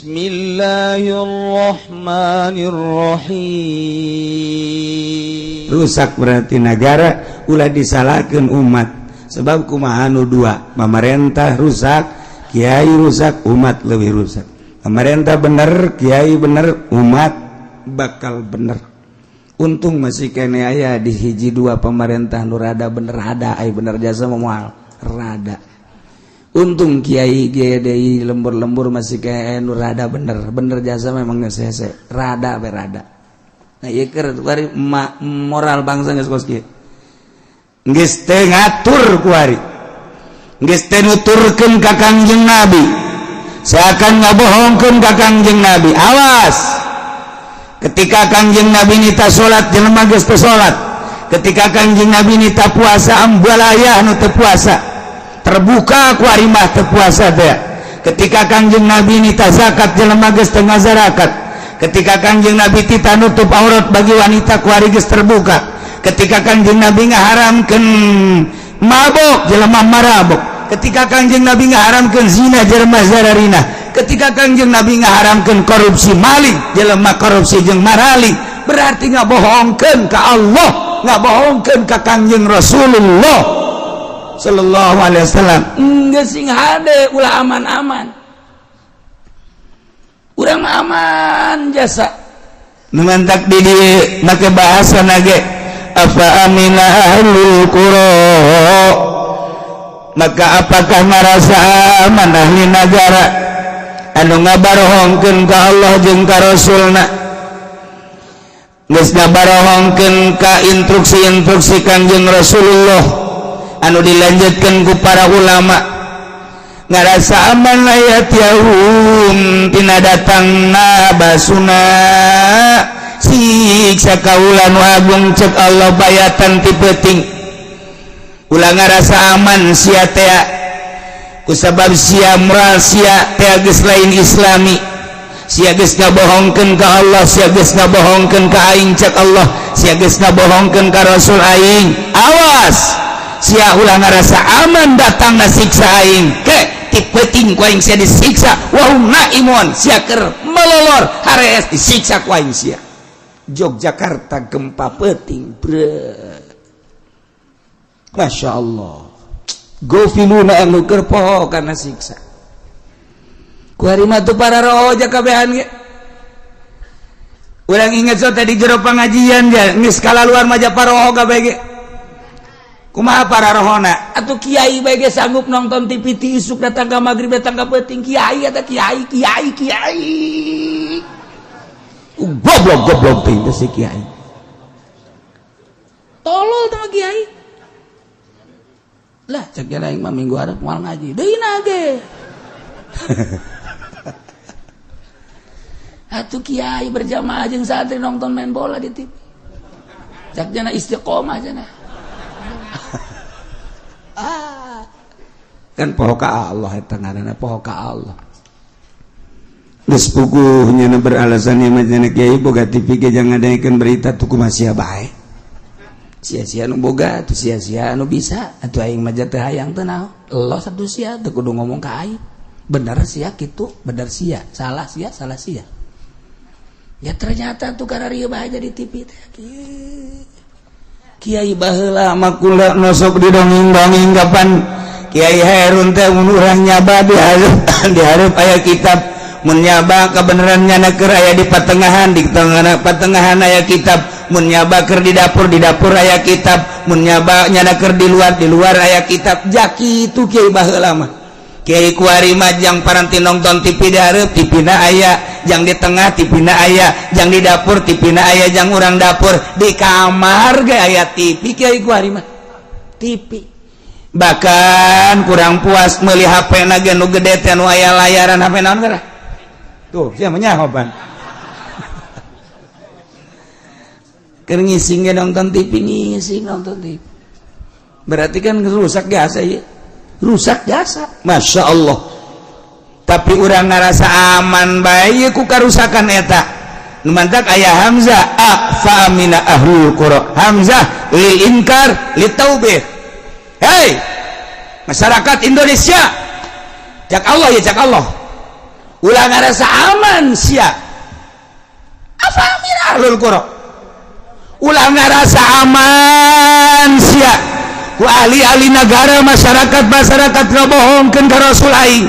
Bismillahirrahmanirrahim. Rusak berarti negara, ulah disalahkan umat. Sebab kumaha nu dua, pemerintah rusak, kiai rusak, umat lebih rusak. Pemerintah bener, kiai bener, umat bakal bener. Untung masih kene aya di hiji dua pemerintah nu rada bener, rada ai bener jasa moal rada. Untung kiai kiai deui lembur-lembur masih kayak nu rada bener, bener jasa memang geus hese, rada berada. Nah, ieu keur kuari moral bangsa geus kos kieu. Geus teu ngatur kuari. Geus teu nuturkeun ka Kangjeng Nabi. Seakan ngabohongkeun ka Kangjeng Nabi. Awas. Ketika Kangjeng Nabi nita salat, jelema geus teu salat. Ketika Kangjeng Nabi nita puasa, ambalayah nu teu puasa. Terbuka ku ari mah teu puasa teh. Ketika Kangjeng Nabi nita zakat, jelema geus teu ngazarakat. Ketika Kangjeng Nabi tita nutup aurat bagi wanita, ku ari geus terbuka. Ketika Kangjeng Nabi ngaharamkeun mabok, jelema marabok. Ketika Kangjeng Nabi ngaharamkeun zina, jelema zararina. Ketika Kangjeng Nabi ngaharamkeun korupsi maling, jelema korupsi jeung maraling. Berarti ngabohongkeun ka Allah, ngabohongkeun ka Kangjeng Rasulullah sallallahu alaihi wasallam. Geus sing hade, ulah aman-aman. Urang mah aman jasa. Nu mantak di dieu make bahasa nage afa amina ahlul qura, maka apakah merasa aman ahli negara anu ngabarohongkeun ka Allah jeung ka Rasulna, geus ngabarohongkeun ka instruksi-instruksi Kangjeng Rasulullah anu dilanjutkan ku para ulama, ngarasa aman ayat yahum tina datangna basuna siksa kaula nu agung? Cek Allah, bayatan ti peuting. Ulah ngarasa aman sia tea, kusabab sia moral sia tea geus lain islami. Sia geus ngabohongkeun ka Allah, sia geus ngabohongkeun ka aing, cek Allah, sia geus ngabohongkeun ka Rasul aing. Awas sia, ulah ngarasa aman datangna siksa aing ke ti peuting. Ku aing sia disiksa wahum naimun, sia keur melolor harees disiksa ku aing sia. Yogyakarta gempa peuting bre, Masya Allah, gofiluna anu keur poho karena siksa. Ku ari mah tuh para roja kabehan ge. Urang inget so tadi jero pengajian ge geus kalaluan mah paroho kabeh ge. Kumaha para rohona Atuh kiai bae ge sanggup nonton TV ti isuk datang ka magrib, datang ka peuting. Kiai eta, kiai kiai kiai. Goblok goblok teh si kiai. Tolol teh mah kiai. Lah, cek aing mah minggu hareup moal ngaji deui na ge. Atuh kiai berjamaah jeung santri nonton main bola di TV. Cek jana istiqomah jana. Ah. Kan poho ka Allah, eta ngaranna poho ka Allah. Geus puguh nya beralasan ieu mah cenah kiai boga TV ge jangan ngadaekeun berita tuh, kumaha sia bae. Sia-sia nu boga atuh, sia-sia nu bisa atuh. Aing mah teu hayang teu naon. Los atuh sia teu kudu ngomong ka aing. Bener sia kitu, bener sia, salah sia, salah sia. Ya ternyata tuh karena rieu bae di TV teh. Kiai baheula mah kula nosok di dongeng-dongeng kapan Kiai Herun teh mun urang nyaba di hareup aya kitab, mun nyaba kebenaran nyana keur aya di patengahan, di tengah patengahan aya kitab, mun nyaba keur di dapur, di dapur aya kitab, mun nyaba nyana keur di luar aya kitab. Jaki itu kiai baheula mah. Kiai kuari mah jang paranti nonton TV di hareup, TV na aya, jang di tengah TV na aya, jang di dapur TV na aya, jang urang dapur di kamar ge aya TV. Kiai kuari mah TV. Bahkan kurang puas meuli HP na ge nu gede teh, nu aya layaran. HP naon geura tuh sia mah nyaho pan. Keur ngising ge nonton TV, ngising nonton TV. Berarti kan rusak jasa ya, rusak jasa, Masya Allah. Tapi urang ngerasa aman bae ku karusakan eta. Nu mantak aya hamzah a fa amina ahlul qura, hamzah lil inkar li taubih. Hei masyarakat Indonesia, cak Allah ya, cak Allah. Ulah ngarasa aman sia. Afa amina ahlul qura, ulah ngarasa aman sia ku ahli-ahli negara, masyarakat masyarakat ngabohongkeun ka Rasul aing.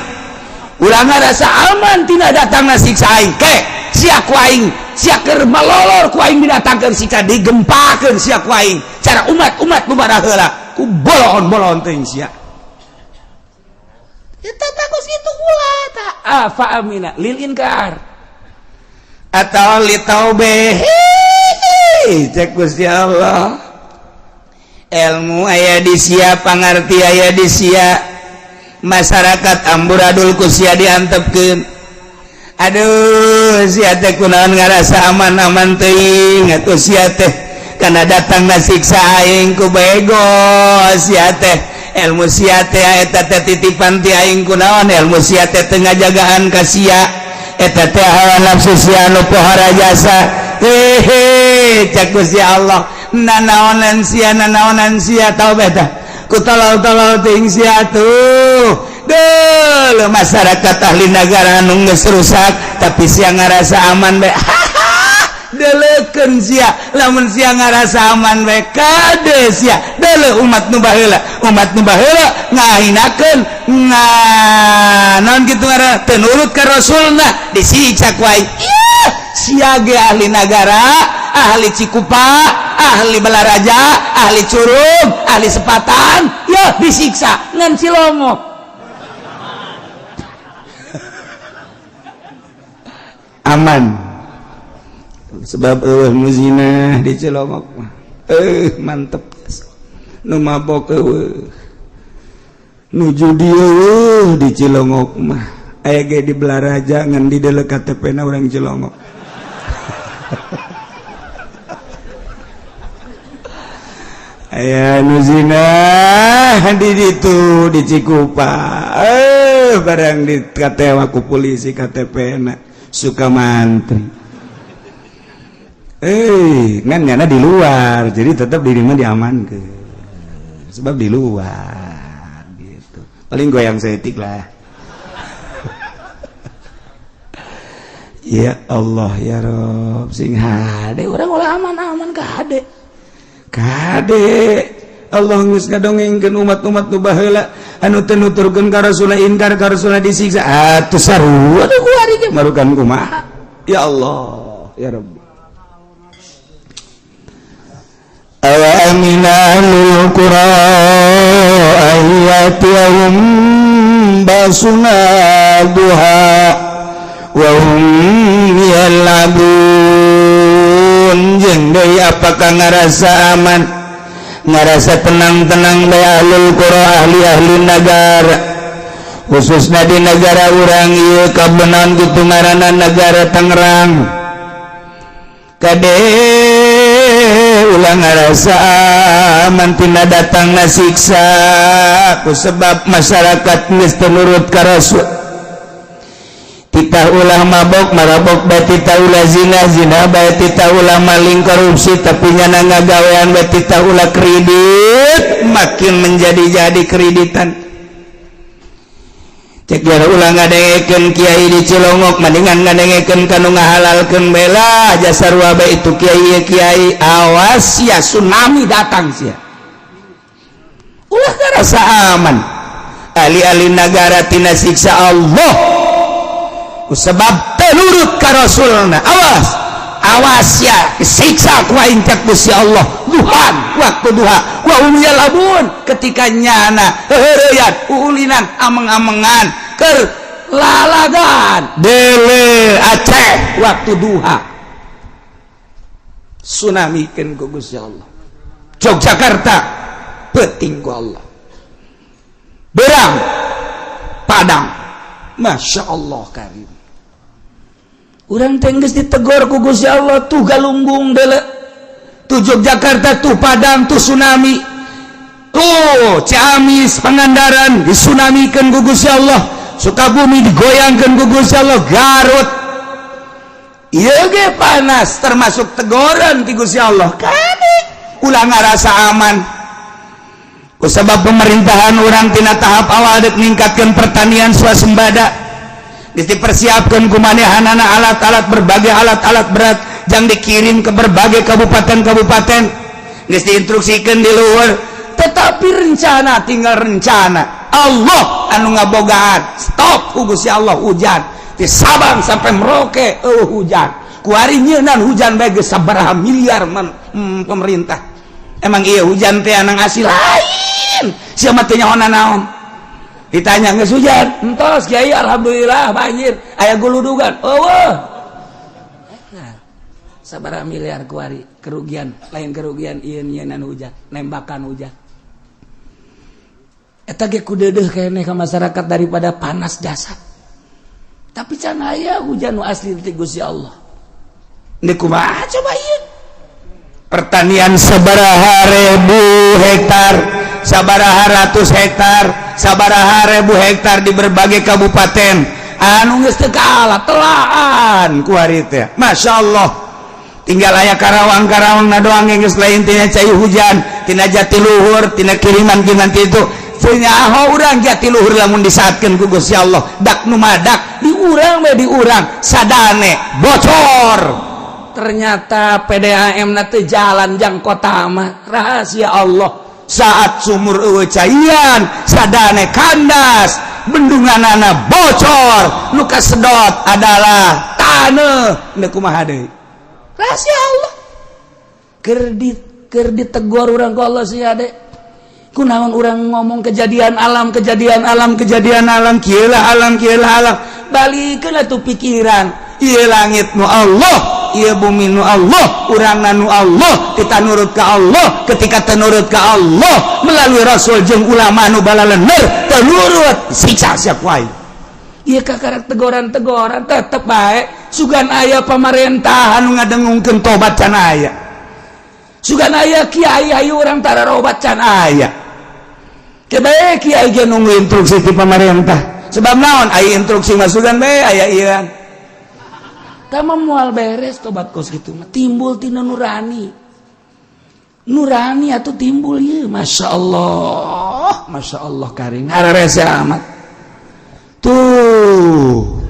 Ulah ngarasa aman tina datangna siksa aing. Ke sia ku aing, sia keur malolor ku aing didatangkeun siksa, digempakeun sia ku aing cara umat-umat nu baraheula ku bolon-bolon teuing sia. Eta takos itu ulah ta afa amina lil inkar atau li taubeh. Cek Gusti Allah, ilmu aya di sia, pangarti aya di sia, masyarakat amburadul ku sia diantepkeun. Aduh, sia teh kunaon ngarasa aman-aman teuing atuh sia teh kana datangna siksa aing? Ku bego sia teh, ilmu sia teh eta teh titipan ti aing. Kunaon ilmu sia teh teu ngajagaan ka sia? Eta teh hawa nafsu sia anu pohara jasa. Hehe, cek Gusti Allah, nanaonan sia, nanaonan sia tahu beta ku tolol-tolol teuing sia tuh. Duh, masyarakat ahli negara anu geus rusak tapi sia ngarasa aman bae. Deleukeun sia, lamun sia ngarasa aman bae, kade sia deuleu umat nu baheula. Umat nu baheula ngahinakeun, nga naon kitu ngaranna, teu nurut ka rasulna, disiksa ku aing. Ih, sia ge ahli nagara, ahli Cikupa, ahli Balaraja, ahli Curug, ahli Sepatan ya disiksa, ngan Cilongok aman sebab eueuh nu zina di Cilongok mah. Mantep, nu mabok eueuh, nu judi eueuh di Cilongok mah. Aya ge di Balaraja ngan di deuleu KTP na urang Cilongok. Aya nu zina di ditu di Cikupa, barang di katewa ku polisi KTP na suka mantri. Ngan nyana di luar, jadi tetap diri mah diamankeun sebab di luar gitu, paling goyang setik lah. Ya Allah ya Rob, sing hade urang ulah aman-aman. Kade kade Allah geus ngadongengkeun umat-umat nu baheula anu teu nuturkeun ka Rasulullah, ingkar ka Rasulullah, disiksa atuh sarua atuh kuari ge marukan kumaha. Ya Allah ya Rabbi. Awa amina ahlul qura ayyatihum basuna duha wa hum yal'abun. Jeung deui apakah ngarasa aman, ngarasa tenang-tenang bae ahlul qura, ahli-ahli nagara, khususnya di negara urang ieu kabenan kitu ngaranna negara Tangerang? Kade ulah ngarasa aman tina datangna siksa ku sebab masyarakat geus teu nurut ka Rasul. Titah ulah mabok, marabok bae, titah ulah zina, zina bae, titah ulah maling, korupsi, tapi nyana ngagawean bae, titah ulah kredit, makin menjadi-jadi kreditan. Cek biar ulah ngadengekeun kiai di Cilongok, mendingan ngadengekeun kanu ngahalalkeun bela jasa sarua bae itu kiai. Kiai, awas ya, tsunami datang sia. Ulah ngarasa aman ahli-ahli negara tina siksa Allah sebab tenurut ka Rasulna. Awas, awas ya, siksa ku aing cek Gusti Allah. Duhan, waktu duha, wa hum yal'abun, ketika nyana heureuyat uulinan, ameng-amengan, keur lalagan. Dele Aceh waktu duha, tsunami keun ku Gusti Allah. Yogyakarta peuting ku Allah, berang Padang. Masya Allah karim. Urang teh geus ditegor ku Gusti Allah, tuh Galunggung dele, tuh Yogyakarta, tuh Padang, tuh tsunami, tuh Ciamis, Pangandaran disunamikeun ku Gusti Allah, Sukabumi digoyangkeun ku Gusti Allah, Garut ieu ge panas termasuk tegoran ti Gusti Allah. Kade ulah ngarasa aman ku sebab pemerintahan urang tina tahap awal dek ningkatkeun pertanian swasembada. Geus dipersiapkeun ku manehanana alat-alat, berbagai alat-alat berat jang dikirim ke berbagai kabupaten-kabupaten, geus diinstruksikeun di luhur. Tetapi rencana tinggal rencana, Allah anu ngabogaan. Stop ku Gusti Allah hujan di Sabang sampai Merauke. Oh, hujan kuari nyeunan hujan bae geus sabaraha miliar man, pemerintah emang iya hujan teh anang asli lain sia mah teu nyaho naon. Ditanya, "Geus hujan?" "Entos, Kiai, alhamdulillah." "Banjir aya guludugan?" "Oh." Sabaraha miliar kuari kerugian, lain kerugian ieu nyieunnan hujan, nembakan hujan. Eta ge kudeudeuh keneh ka masyarakat daripada panas jasad. Tapi can aya hujan nu asli ti Gusti Allah. Ini kumaha coba ieu? Pertanian sabaraha ribu hektar, sabaraha ratus hektar, sabaraha ribu hektar di berbagai kabupaten anu geus teu kaala telaan kuari teh. Masya Allah, tinggal aya Karawang-Karawang na doang geus lain tina cai hujan, tina jatiluhur, tina kiriman kiriman itu. Nyaho urang jatiluhur lamun disaatkeun ku Gusti Allah dak nu madak di urang we, di urang sadane bocor. Ternyata PDAM na teu jalan jang kota mah rahasia Allah. Saat sumur eueuh caian, sadane kandas, bendunganana bocor, nu kasedot adalah taneuh. Ndek kumaha deui? Rahasia Allah. Keur ditegor urang ku Allah sih ade, kunaon urang ngomong kejadian alam, kejadian alam, kejadian alam, kieu lah alam, kieu lah alam. Balikeun atuh pikiran. Ieu langit nu Allah, ieu bumi nu Allah, urang nu Allah. Kita nurut ke Allah. Ketika tenurut ke Allah melalui Rasul jeung ulama nu balalener, tenurut siksa siap wae. Ieu kakarak tegoran-tegoran tetep bae. Sugan aya pamarentah anu ngadengungkeun tobat can aya. Sugan aya kiai ayu urang tararobat can aya. Kebae kiai ge nunggu instruksi ti pamarentah. Sebab naon? Aya instruksi masukan bae aya ieu. Tama moal beres tobat kos gitu mah. Timbul tina nurani, nurani atau timbul ya. Masya Allah, Masya Allah, karing hararese amat tuh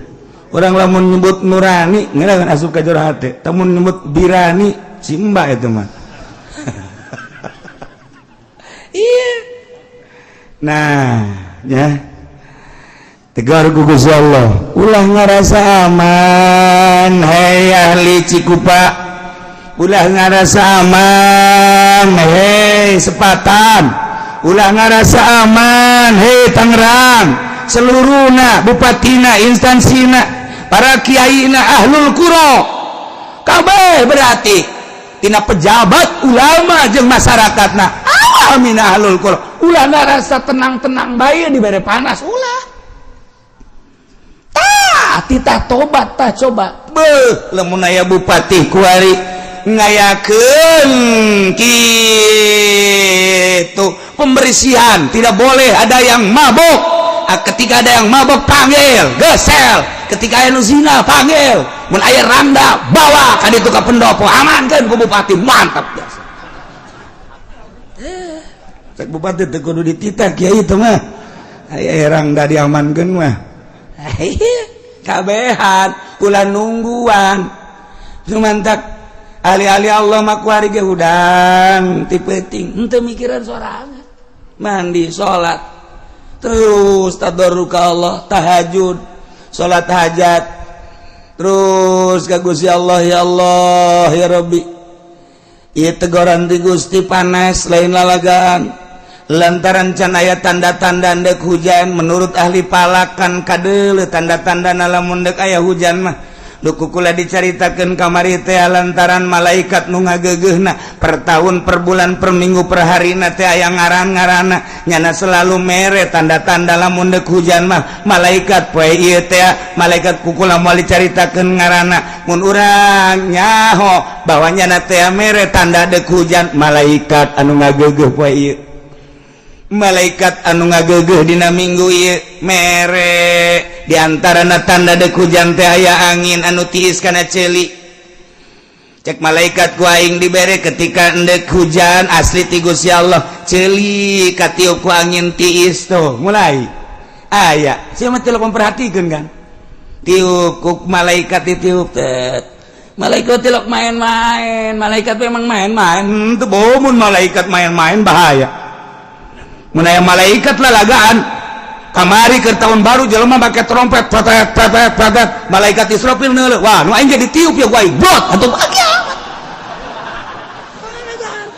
orang lamun nyebut nurani ngeunah asup ka jero hate, lamun nyebut birani si mbak itu mah. Iya, nah ya, tegar ku Gusti Allah. Ulah ngarasa aman, hei ahli Cikupa. Ulah ngarasa aman, hei Sepatan. Ulah ngarasa aman, hei Tangerang seluruhna, bupatina, instansina, para kiaina, ahlul qura kabeh. Berarti tina pejabat, ulama jeung masyarakatna. Amin ahlul qura. Ulah ngarasa tenang-tenang bae dibere panas, ulah. Tah titah tobat, tah coba. Beuh, lamun aya bupati kuari ngayakeun kitu pembersihan, tidak boleh ada yang mabok. Ah, ketika ada yang mabok panggil, gesel. Ketika aya nu zina panggil, mun aya randa bawa ka ditu ka pendopo, amankeun ku bupati. Mantap biasa. Eh, cek bupati teu kudu dititah kiai itu mah, aya randa diamankeun mah. Kabehan ulah nungguan. Cuman tak ahli-ahli Allah mah kuari ge hudang ti peuting henteu mikiran sorangan. Mandi, salat, terus tadarru ka Allah, tahajud, salat hajat terus ka Gusti Allah. Ya Allah, ya Rabbi, ieu tegoran ti Gusti panas lain lalagaan lantaran can aya tanda-tanda ndek hujan. Menurut ahli falakan kadeuleu tanda-tanda lamun ndek aya hujan mah. Duku kula dicaritakeun kamari teh, lantaran malaikat nu ngageugeuhna per tahun, per bulan, per minggu, per harina teh aya ngaran-ngaranna. Nyana selalu mere tanda-tanda lamun deuk hujan mah malaikat poe ieu teh. Malaikat ku kula moal dicaritakeun ngaranna. Mun urang nyaho bahwa nyana teh mere tanda deuk hujan malaikat anu ngageugeuh poe ieu, malaikat anu ngageugeuh dina minggu ieu mere. Diantara tanda dek hujan teh aya angin anu tiis kana ceuli. Cek malaikat ku aing dibere ketika endek hujan asli ti Gusti Allah, ceuli katiup ku angin tiis tuh mulai aya. Sia mah teu memperhatikeun kan. Tiup ku malaikat, ditiup tet. Malaikat tilok main-main, malaikat memang main-main. Teu bomun malaikat main-main bahaya. Mun aya malaikat lalagaan kamari ke tahun baru jelema make trompet patet patet patet, malaikat Israfil neuleuh, wah, nu aing jadi tiup ya gua aing bot atuh kiamat.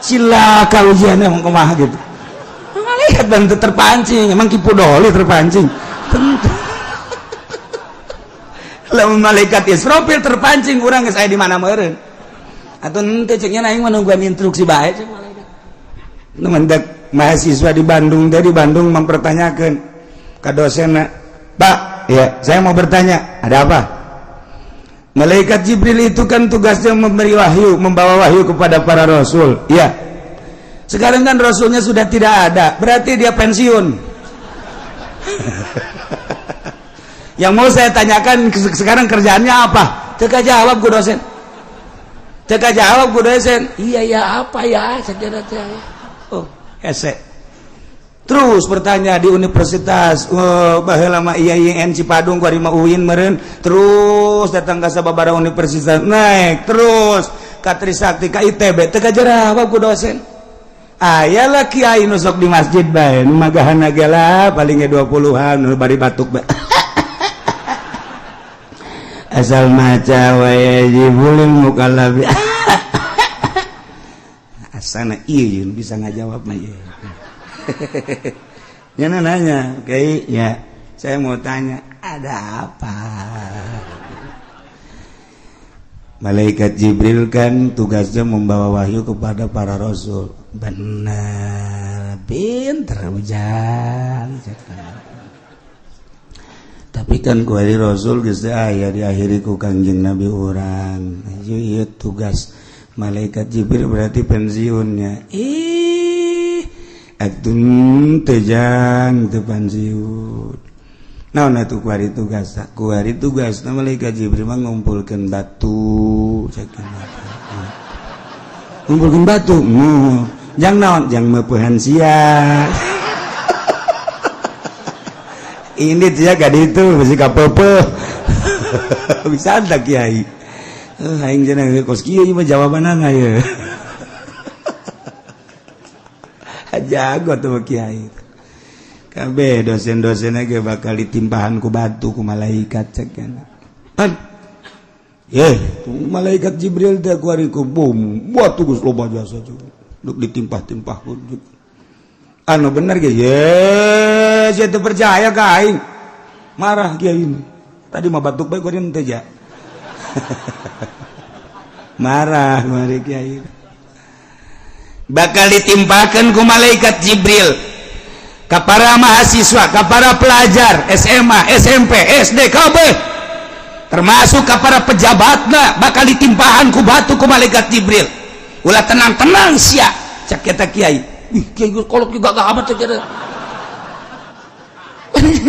Cilaka ujiannya emang kumaha gitu. Malaikat bantu terpancing, emang Ki Pudoli terpancing. Tentu. Lamun malaikat Israfil terpancing, urang geus aya di mana meureun. Atuh henteu cek nya, aing mah nungguan instruksi bae cek malaikat. Nu mendak mahasiswa di Bandung teh, di Bandung mempertanyakan ke dosen, "Pak, ya saya mau bertanya." "Ada apa?" "Malaikat Jibril itu kan tugasnya memberi wahyu, membawa wahyu kepada para rasul." "Ya." "Sekarang kan rasulnya sudah tidak ada, berarti dia pensiun. Yang mau saya tanyakan, sekarang kerjaannya apa?" Teka jawab ku dosen. Teka jawab ku dosen. Iya ya, apa ya? Saya kira teh. Oh, hese. Terus bertanya di universitas, oh, baheula mah IAIN Cipadung, kuari mah UIN meureun, terus datang ke sababaraha universitas, naik terus ka Trisakti, ka ITB, teu kajawab ku dosen. Aya lah kiai nu sok di masjid bae, nu magahana ge lah paling ge 20-an, nu bari batuk bae. Asal maca wa yajibul mukallafi. Asana ieu bisa ngajawab mah ieu. Ya nanya, oke ya, saya mau tanya, "Ada apa?" "Malaikat Jibril kan tugasnya membawa wahyu kepada para rasul." "Benar, pinter ujang. Tapi kan kuari rasul geus aya, diakhiri ku Kangjeng Nabi urang. Ieu tugas malaikat Jibril berarti pensiunnya." "Ih, atuh teu jang, teu pensiun. Naon atuh kuari tugas?" "Kuari tugas malaikat Jibril mah ngumpulkeun batu," cek. "Ngumpulkeun batu? Jang naon?" "Jang meupehan sia." Ini dia gak itu masih kapepe bisa tak kiai. Eh, aing cenah kos kieu mah jawabanana ye. Jago tuh kiai. Kabeh dosen-dosen ge bakal ditimpahan ku batu ku malaikat cek kan. Pan. Ye, malaikat Jibril teh kuari ku bom, batu geus loba jasa duk ditimpah-timpah ku. Anu bener ge, ye, saya teu percaya ka aing. Marah kiai ini. Tadi mah batuk bae kuari teh ja. Marah mari kiai. Bakal ditimpakan ku malaikat Jibril ke para mahasiswa, ke para pelajar SMA, SMP, SD, KB, termasuk ke para pejabatna, bakal ditimpahan ku batu ku malaikat Jibril. "Ulah tenang-tenang sia," cek kita kiai. Ih, kiai kolot juga gak amat cek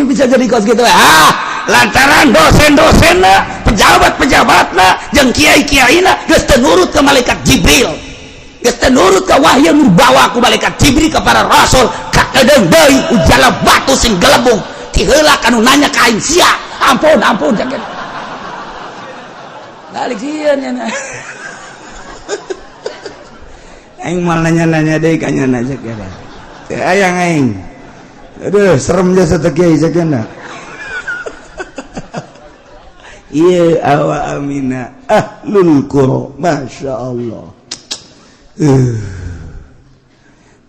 bisa jadi kos gitu. Ah, lantaran dosen-dosenna, pejabat-pejabatna, jeung kiai-kiaina geus teu nurut ke malaikat Jibril. Geus teu nurut ke wahyu nu dibawa ku malaikat Jibril ke para rasul, kakedeung deui ujala batu sing gelebung. Ti heula kanu nanya ka aing sia. Ampun, ampun cek. Balik sieun nya. Aing mal nanya-nanya deui ka nya cek ya. Teu hayang aing. Aduh, serem jasa teh kiai cek nya. Iya, awa amina ahlul qura, masya Allah.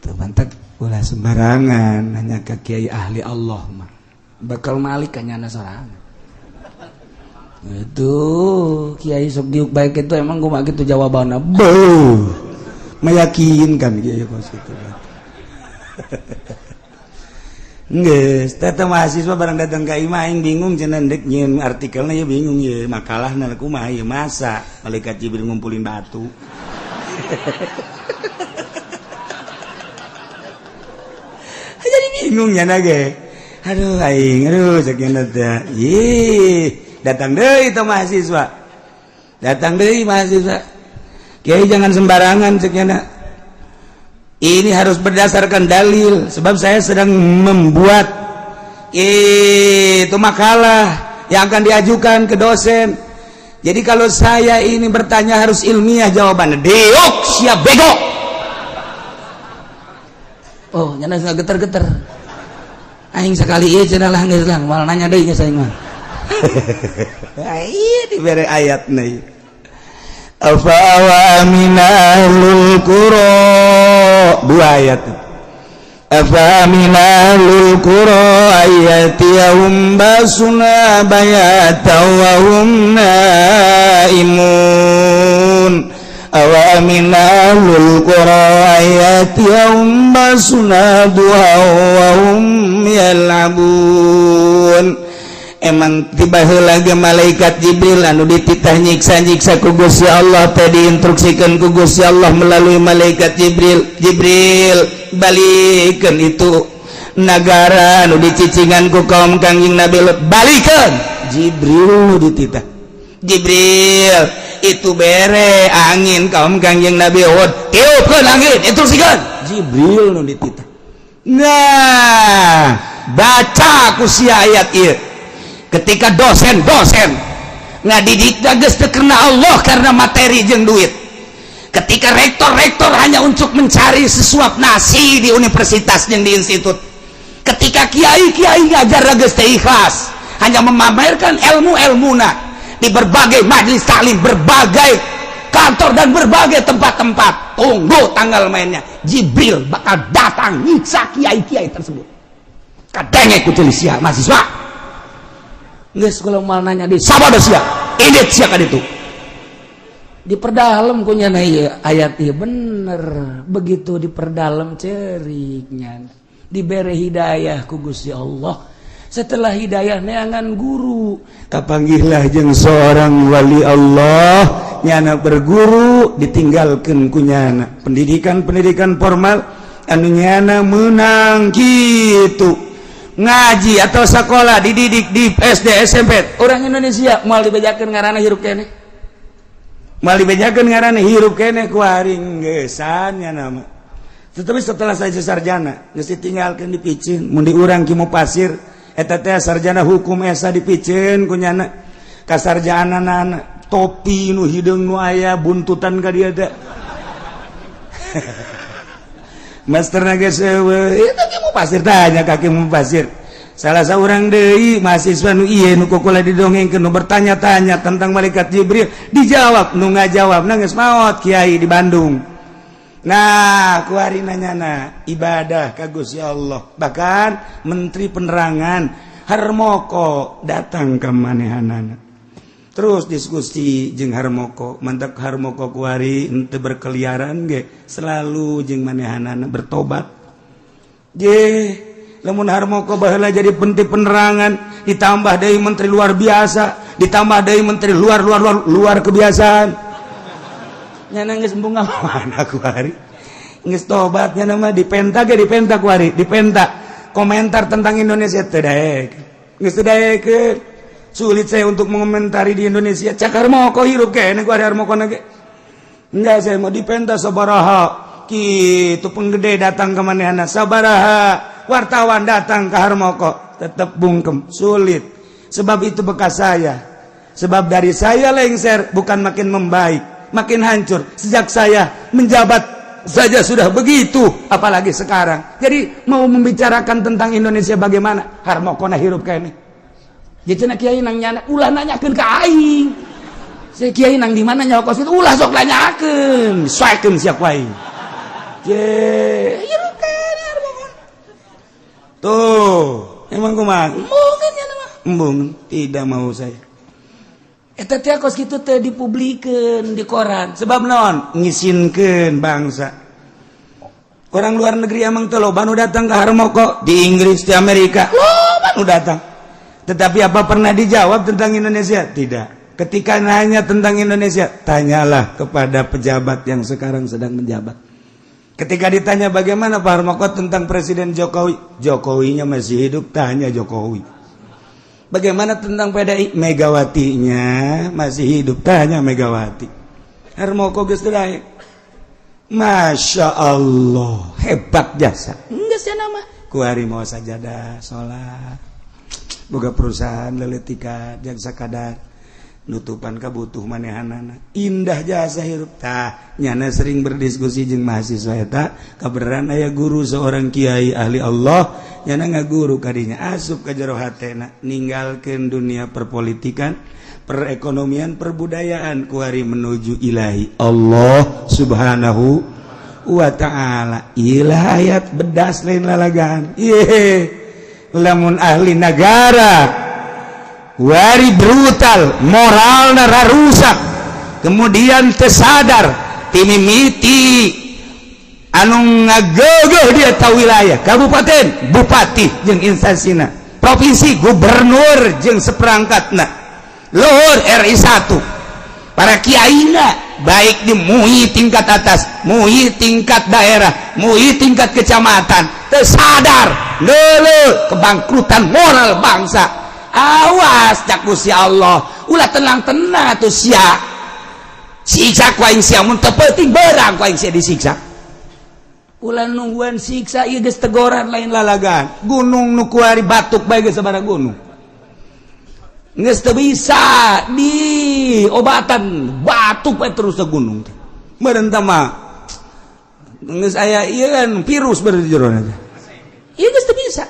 Tuh mantap, ulah sembarangan nanya ke kiai ahli Allah mah bakal malik kanyana sorangan. Itu kiai sok diuk baik itu emang gua gitu jawabannya. Beuh, meyakinkan kiai kos itu. Geus, teh mahasiswa barang datang ka imah aing bingung cenah ndek nyieun artikelna ya, bingung ya makalahna kumaha ieu, masa malaikat Jibril ngumpulin batu. Jadi bingung nya ge. Aduh aing, aduh sakieu teh. Ih, datang deui itu mahasiswa. Datang deui mahasiswa. "Kiai, jangan sembarangan," cek nya. "Ini harus berdasarkan dalil sebab saya sedang membuat itu makalah." Yang akan diajukan ke dosen. Jadi kalau saya ini bertanya harus ilmiah jawabannya. Diuk siap bego. Oh, nyana geter-geter. Aing sekali ieu cenah lah, geus lah, moal nanya deui geus aing mah. Iya, diberi ayat nih. Afa amina ahlul qura, dua ayat. Afa amina ahlul qura ayyatiyahum basuna bayata wa hum naimun. Aw amina ahlul qura ayyatiyahum basuna duha wa hum yal'abun. Emang tiba heula ge malaikat Jibril anu dititah nyiksa-nyiksa ku Gusti Allah teh diinstruksikan ku Gusti Allah melalui malaikat Jibril, "Jibril, balikeun itu nagara anu dicicingan ku kaum Kangjeng Nabi Lut, balikeun." Jibril nu dititah. "Jibril, itu bere angin kaum Kangjeng Nabi Hud, tiupkeun angin, instruksikan." Jibril nu dititah. Nah, baca ku sia ayat ieu. Ketika dosen-dosen ngadidik geus teu karena Allah, karena materi jeung duit, ketika rektor-rektor hanya untuk mencari sesuap nasi di universitas jeung di institut, ketika kiai-kiai ngajar geus teu ikhlas, hanya memamerkan ilmu-ilmuna di berbagai majelis taklim, berbagai kantor, dan berbagai tempat-tempat, tunggu tanggal mainnya. Jibril bakal datang nyiksa kiai-kiai tersebut. Kadenge ku sia mahasiswa. Geus, kula moal nanya deui. Sabodo sia, indit sia ka ditu. Diperdalam ku nyana ieu ayat ieu, bener. Begitu diperdalam, ceriknya dibere hidayah ku Gusti Allah. Setelah hidayah, neangan guru. Kapanggihlah jeung seorang wali Allah. Nyana berguru, ditinggalkan ku nyana pendidikan-pendidikan formal anu nyana menang gitu ngaji atau sekolah, dididik di SD, SMP. Orang Indonesia moal dibejakeun ngaranna hirup keneh. Moal dibejakeun ngaranna hirup keneh ku aring geusan nya nama. Tetapi setelah saya sarjana geus ditinggalkeun, dipiceun mun di urang ki pasir eta teh sarjana hukum esa, dipiceun ku nyana kasarjanana, topi nu hideung nu aya buntutan ka dieu teh. Master geus eueuh itu ki pasir, tanya ka ki pasir. Salah seorang deui mahasiswa nu ieu nu kukula didongengkeun, nu bertanya-tanya tentang malaikat Jibril, dijawab, nu ngajawab geus maot, kiai di Bandung. Nah, kuari nanyana ibadah ka Gusti Allah. Bahkan menteri penerangan Harmoko datang ke manehanana, terus diskusi jeung Harmoko. Mantap Harmoko kuari ente berkeliaran ge selalu jeung manehanana bertobat. Je lamun Harmoko baheula jadi menteri penerangan, ditambah dari menteri luar biasa, ditambah dari menteri luar luar luar luar kebiasaan, nyana geus embung mana kuari geus tobat. Nyana mah dipenta ge, dipenta kuari, dipenta komentar tentang Indonesia, teu daek, geus teu daekeun. "Sulit saya untuk mengomentari di Indonesia," cak Harmoko. Hirup kene kuari Harmoko ge. "Enggak, saya mau dipenta sabaraha kitu penggede datang ke manehana, sabaraha wartawan datang ke Harmoko, tetap bungkem, sulit, sebab itu bekas saya. Sebab dari saya lengser bukan makin membaik, makin hancur. Sejak saya menjabat saja sudah begitu, apalagi sekarang. Jadi mau membicarakan tentang Indonesia bagaimana?" Harmoko na hirup kene. Jadi kiai nang nyana ulah nanyakeun ka aing. Saya kiai nang di mana nyawa kos itu ulah sok nanyakeun. Soekeun sia ku aing. Je, hirup kene Harmoko. Tuh, emang kumaha? Embungeun nya mah. Embung, tidak mau saya. Eta teh kos kitu teh dipublikeun di koran. Sebab non ngisinkeun bangsa. Orang luar negeri emang teh loba nu datang ke Harmoko, di Inggris, di Amerika loba nu datang. Tetapi apa pernah dijawab tentang Indonesia? Tidak. Ketika nanya tentang Indonesia, tanyalah kepada pejabat yang sekarang sedang menjabat. Ketika ditanya bagaimana Pak Harmoko tentang Presiden Jokowi, Jokowinya masih hidup, tanya Jokowi. Bagaimana tentang PDI? Megawatinya masih hidup, tanya Megawati. Harmoko geus teu. Masya Allah, hebat jasa. Geus ya nama. Kuari mau sajadah, sholat. Boga perusahaan leletika jang sakadar nutupan kabutuh manehanana, indah jasa hirup. Tah, nyana sering berdiskusi jeung mahasiswa eta. Kabeneran aya guru, seorang kiai ahli Allah, nyana ngaguru kadinya, asup ka jero hatena ninggalkeun dunia perpolitikan, perekonomian, perbudayaan, kuari menuju ilahi Allah Subhanahu wa Ta'ala. Ilah, ayat bedas, lain lalagaan. Ye, lamun ahli negara wari brutal, moral rusak, kemudian tersadar timimiti anu ngagegeh dia tahu wilayah kabupaten, bupati jeung instansina, provinsi, gubernur jeung seperangkatna, luhur RI 1, para kiaina, baik di MUI tingkat atas, MUI tingkat daerah, MUI tingkat kecamatan, tersadar dulu kebangkrutan moral bangsa. Awas, cak Gusti Allah, ulah tenang-tenang atuh sia, siksa ku aing sia. Mun teu penting berang ku aing sia disiksa. Ulah nungguan siksa, ieu geus tegoran, lain lalagan. Gunung nu kuari batuk bae geus sabaraha gunung geus teu bisa di obatan, batuk bae terus ke gunung teh. Meureun mah geus aya ieu kan virus beureun di jero teh. Ieu geus teu bisa.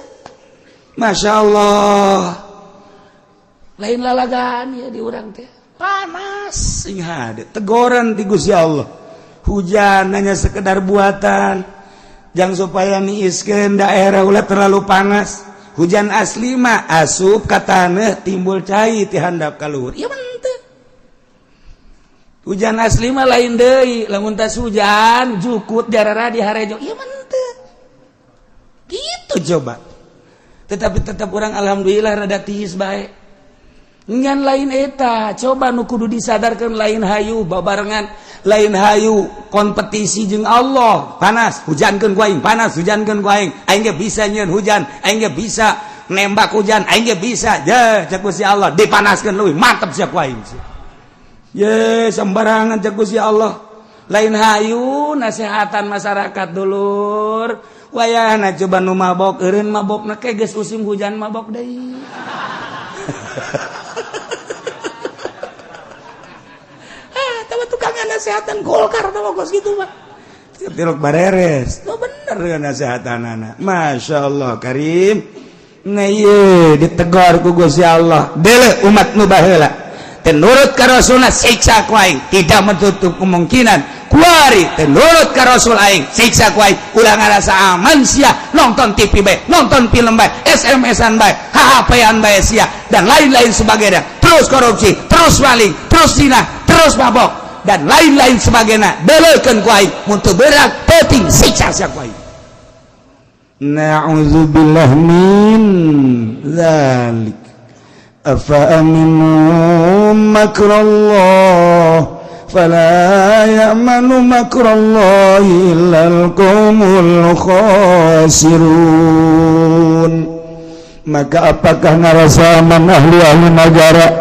Masya Allah, lain lalagan ya, di urang teh panas sing hade tegoran ti Gusti Allah. Hujan hanya sekedar buatan jangan supaya niiskeun daerah, ulah terlalu panas. Hujan asli mah asup ka taneuh, timbul cai ti handap ka luhur. Ieu mah henteu. Hujan asli mah lain deui, lamun tas hujan jukut jarara di harejo. Ieu mah henteu gitu. Coba, tetapi tetap orang alhamdulillah rada tiis bae. Ngan lain eta, coba nu kudu disadarkan, lain hayu babarengan, lain hayu kompetisi jeung Allah. Panas, hujankeun ku aing. Panas, hujankeun ku aing. Aing ge bisa nyieun hujan, aing ge bisa nembak hujan, aing ge bisa. Je, cek Gusti Allah, dipanaskeun leuwih mantep sia ku aing. Ye, sembarangan cek Gusti Allah. Lain hayu nasehatan masyarakat, dulur. Wayahna coba nu mabok eureun mabokna ke geus musim hujan mabok deui. Ah, tahu tukang nasehatan Golkar tahu kos gitu mah. Tilok bareres. Oh, bener dengan nasehatan anak. Masya Allah Karim. Nah, ieu ditegur ku Gusti Allah. Dele umat nu baheula. Teu nurut ka Rasulna, siksa ku aing. Tidak menutup kemungkinan kuari teu nurut ka Rasul, aing siksa ku aing. Ulah ngarasa aman sia, nonton TV bae, nonton film bae, SMS-an bae, HP-an bae sia, dan lain-lain sebagainya. Terus korupsi, terus maling, terus zina, terus mabok, dan lain-lain sebagainya. Deleukeun ku aing, mun teu berak penting siksa sia ku aing. Na'udzubillah min dzalik. Afa aminu makrallah fala ya'manu makrallahi illal qaumul khasirun. Maka apakah ngarasa aman ahli-ahli negara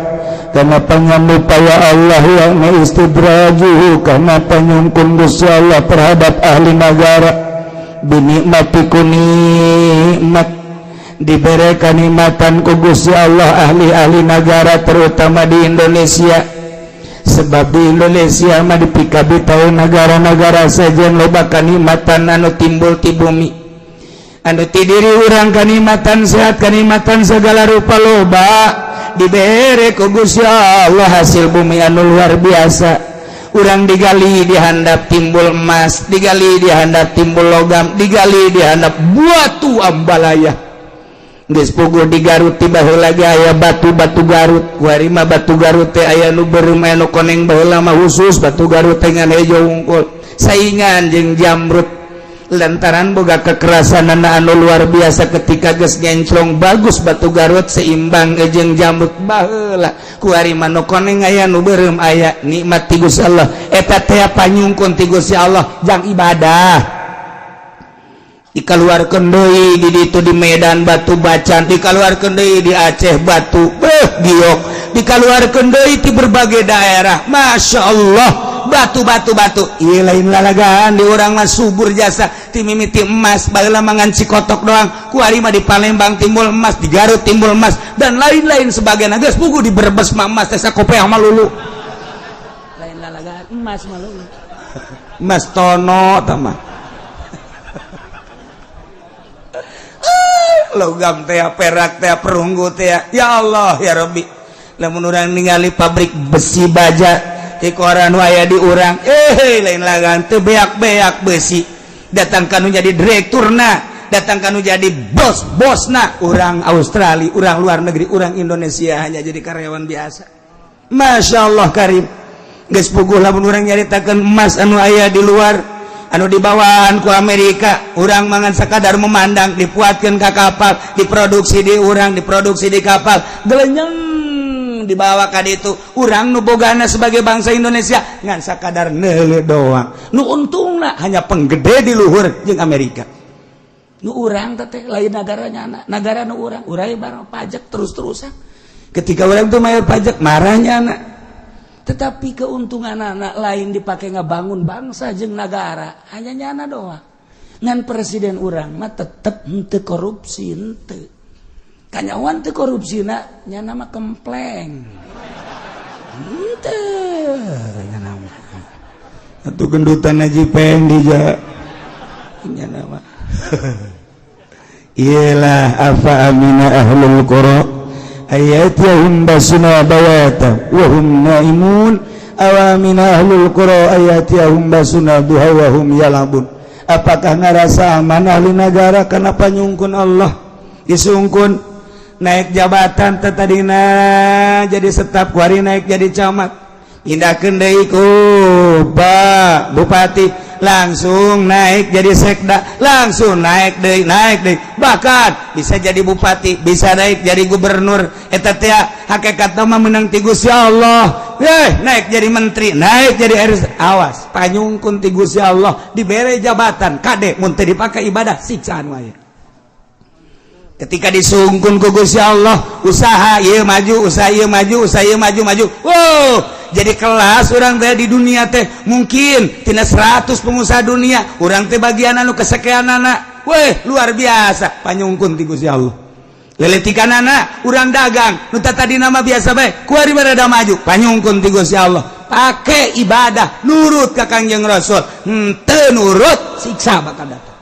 karena panyamupaya Allah yang istidrajuhu, karena panyungkun Gusti Allah terhadap ahli negara, binikmati, ku nikmat, diberi kenikmatan ku Gusti Allah ahli-ahli negara, terutama di Indonesia? Sebab di Indonesia mah dipikabi tahu negara-negara saja loba kanikmatan anu timbul ti bumi, anu ti diri urang, kanikmatan sehat, kanikmatan segala rupa loba dibere ku Gusti Allah, hasil bumi anu luar biasa. Urang digali dihandap timbul emas, digali dihandap timbul logam, digali dihandap batu ambalaya. Geus puguh di Garut tiba heula ge aya batu-batu Garut. Kuari mah batu Garut teh aya nu beureum, aya nu koneng. Baheula mah khusus batu Garut teh ngan hejo wungkul, saingan jeung jamrut, lantaran boga kekerasan anu luar biasa. Ketika geus ngenclong bagus, batu Garut seimbang jeung jamrut baheula. Kuari mah nu koneng aya, nu beureum aya. Nikmat ti Gusti Allah eta teh, panyungkun ti Gusti Allah jang ibadah. Dikeluarkan deui di ditu di Medan batu bacan, dikeluarkan deui di Aceh batu beh giok, dikeluarkan deui di berbagai daerah. Masya Allah. Batu batu batu. Iya, lain lalagaan, di urang mah subur jasa ti mimiti emas. Baheula mangan Cikotok doang, kuari mah di Palembang timbul emas, di Garut timbul emas, dan lain-lain sebagainya. Geus puguh di Brebes mah emas teh sakopeah mah lulu. Lain lalagaan, emas mah lulu. Emas tono tah mah, logam teh, perak teh, perunggu teh. Ya Allah ya Rabbi, lamun urang ningali pabrik besi baja di koran waya di urang, lain lagan, teu beak-beak besi. Datang kanu jadi direkturna, datang kanu jadi bos-bosna orang Australia, orang luar negeri. Orang Indonesia hanya jadi karyawan biasa. Masya Allah karim. Geus puguh lamun urang nyaritakeun emas anu aya di luar, anu dibawaan ku Amerika, urang mangan sekadar memandang. Dipuatkan ke kapal, diproduksi di urang, diproduksi di kapal, gelenyeng dibawa ka ditu. Urang nu bogana sebagai bangsa Indonesia ngan sakadar neule doang. Nu untungna hanya penggede di luhur jeung Amerika. Nu urang teh lain negaranya anak negara nu urang, urang barang pajak terus-terusan. Ketika orang tuh bayar pajak, marahnya anak. Tetapi keuntungan anak lain dipakai ngebangun bangsa jeung negara, hanya nyana doang. Ngan presiden urang mah tetep henteu korupsi, henteu kanyawan teu korupsi na nyana mah kempleng henteu nyana mah. Atuh gendutan Haji Pendi ja nyana mah. Iyalah, afa amina ahlul qura ayatihum basuna bayata wa hum naimun, aw amina ahlul qura ayatihum basuna duha wa hum yalabun. Apakah ngarasa aman ahli negara karena panyungkun Allah? Disungkun naik jabatan, tadina jadi staf, kuari naik jadi camat, pindahkeun deui ku Pak Bupati, langsung naik jadi sekda, langsung naik deui, naik deui, bahkan bisa jadi bupati, bisa naik jadi gubernur. Eta teh hakikat mah menang ti Gusti Allah. Naik jadi menteri, naik jadi RS, awas, panyungkun ti Gusti Allah dibere jabatan. Kade mun teu dipake ibadah, siksaan wae. Ketika disungkun ku Gusti Allah, usaha ieu maju, usaha ieu maju, usaha ieu maju maju. Wow, jadi kelas orang teh di dunia teh mungkin tina 100 pengusaha dunia, orang teh bagian anu kesekian anak. Weh, luar biasa panyungkun ti Gusti Allah. Leletikan anak urang dagang nu tadi nama biasa bae, kuari rada maju, panyungkun ti Gusti Allah. Pakai ibadah, nurut ka Kangjeng Rasul. Henteu nurut, siksa bakal datang.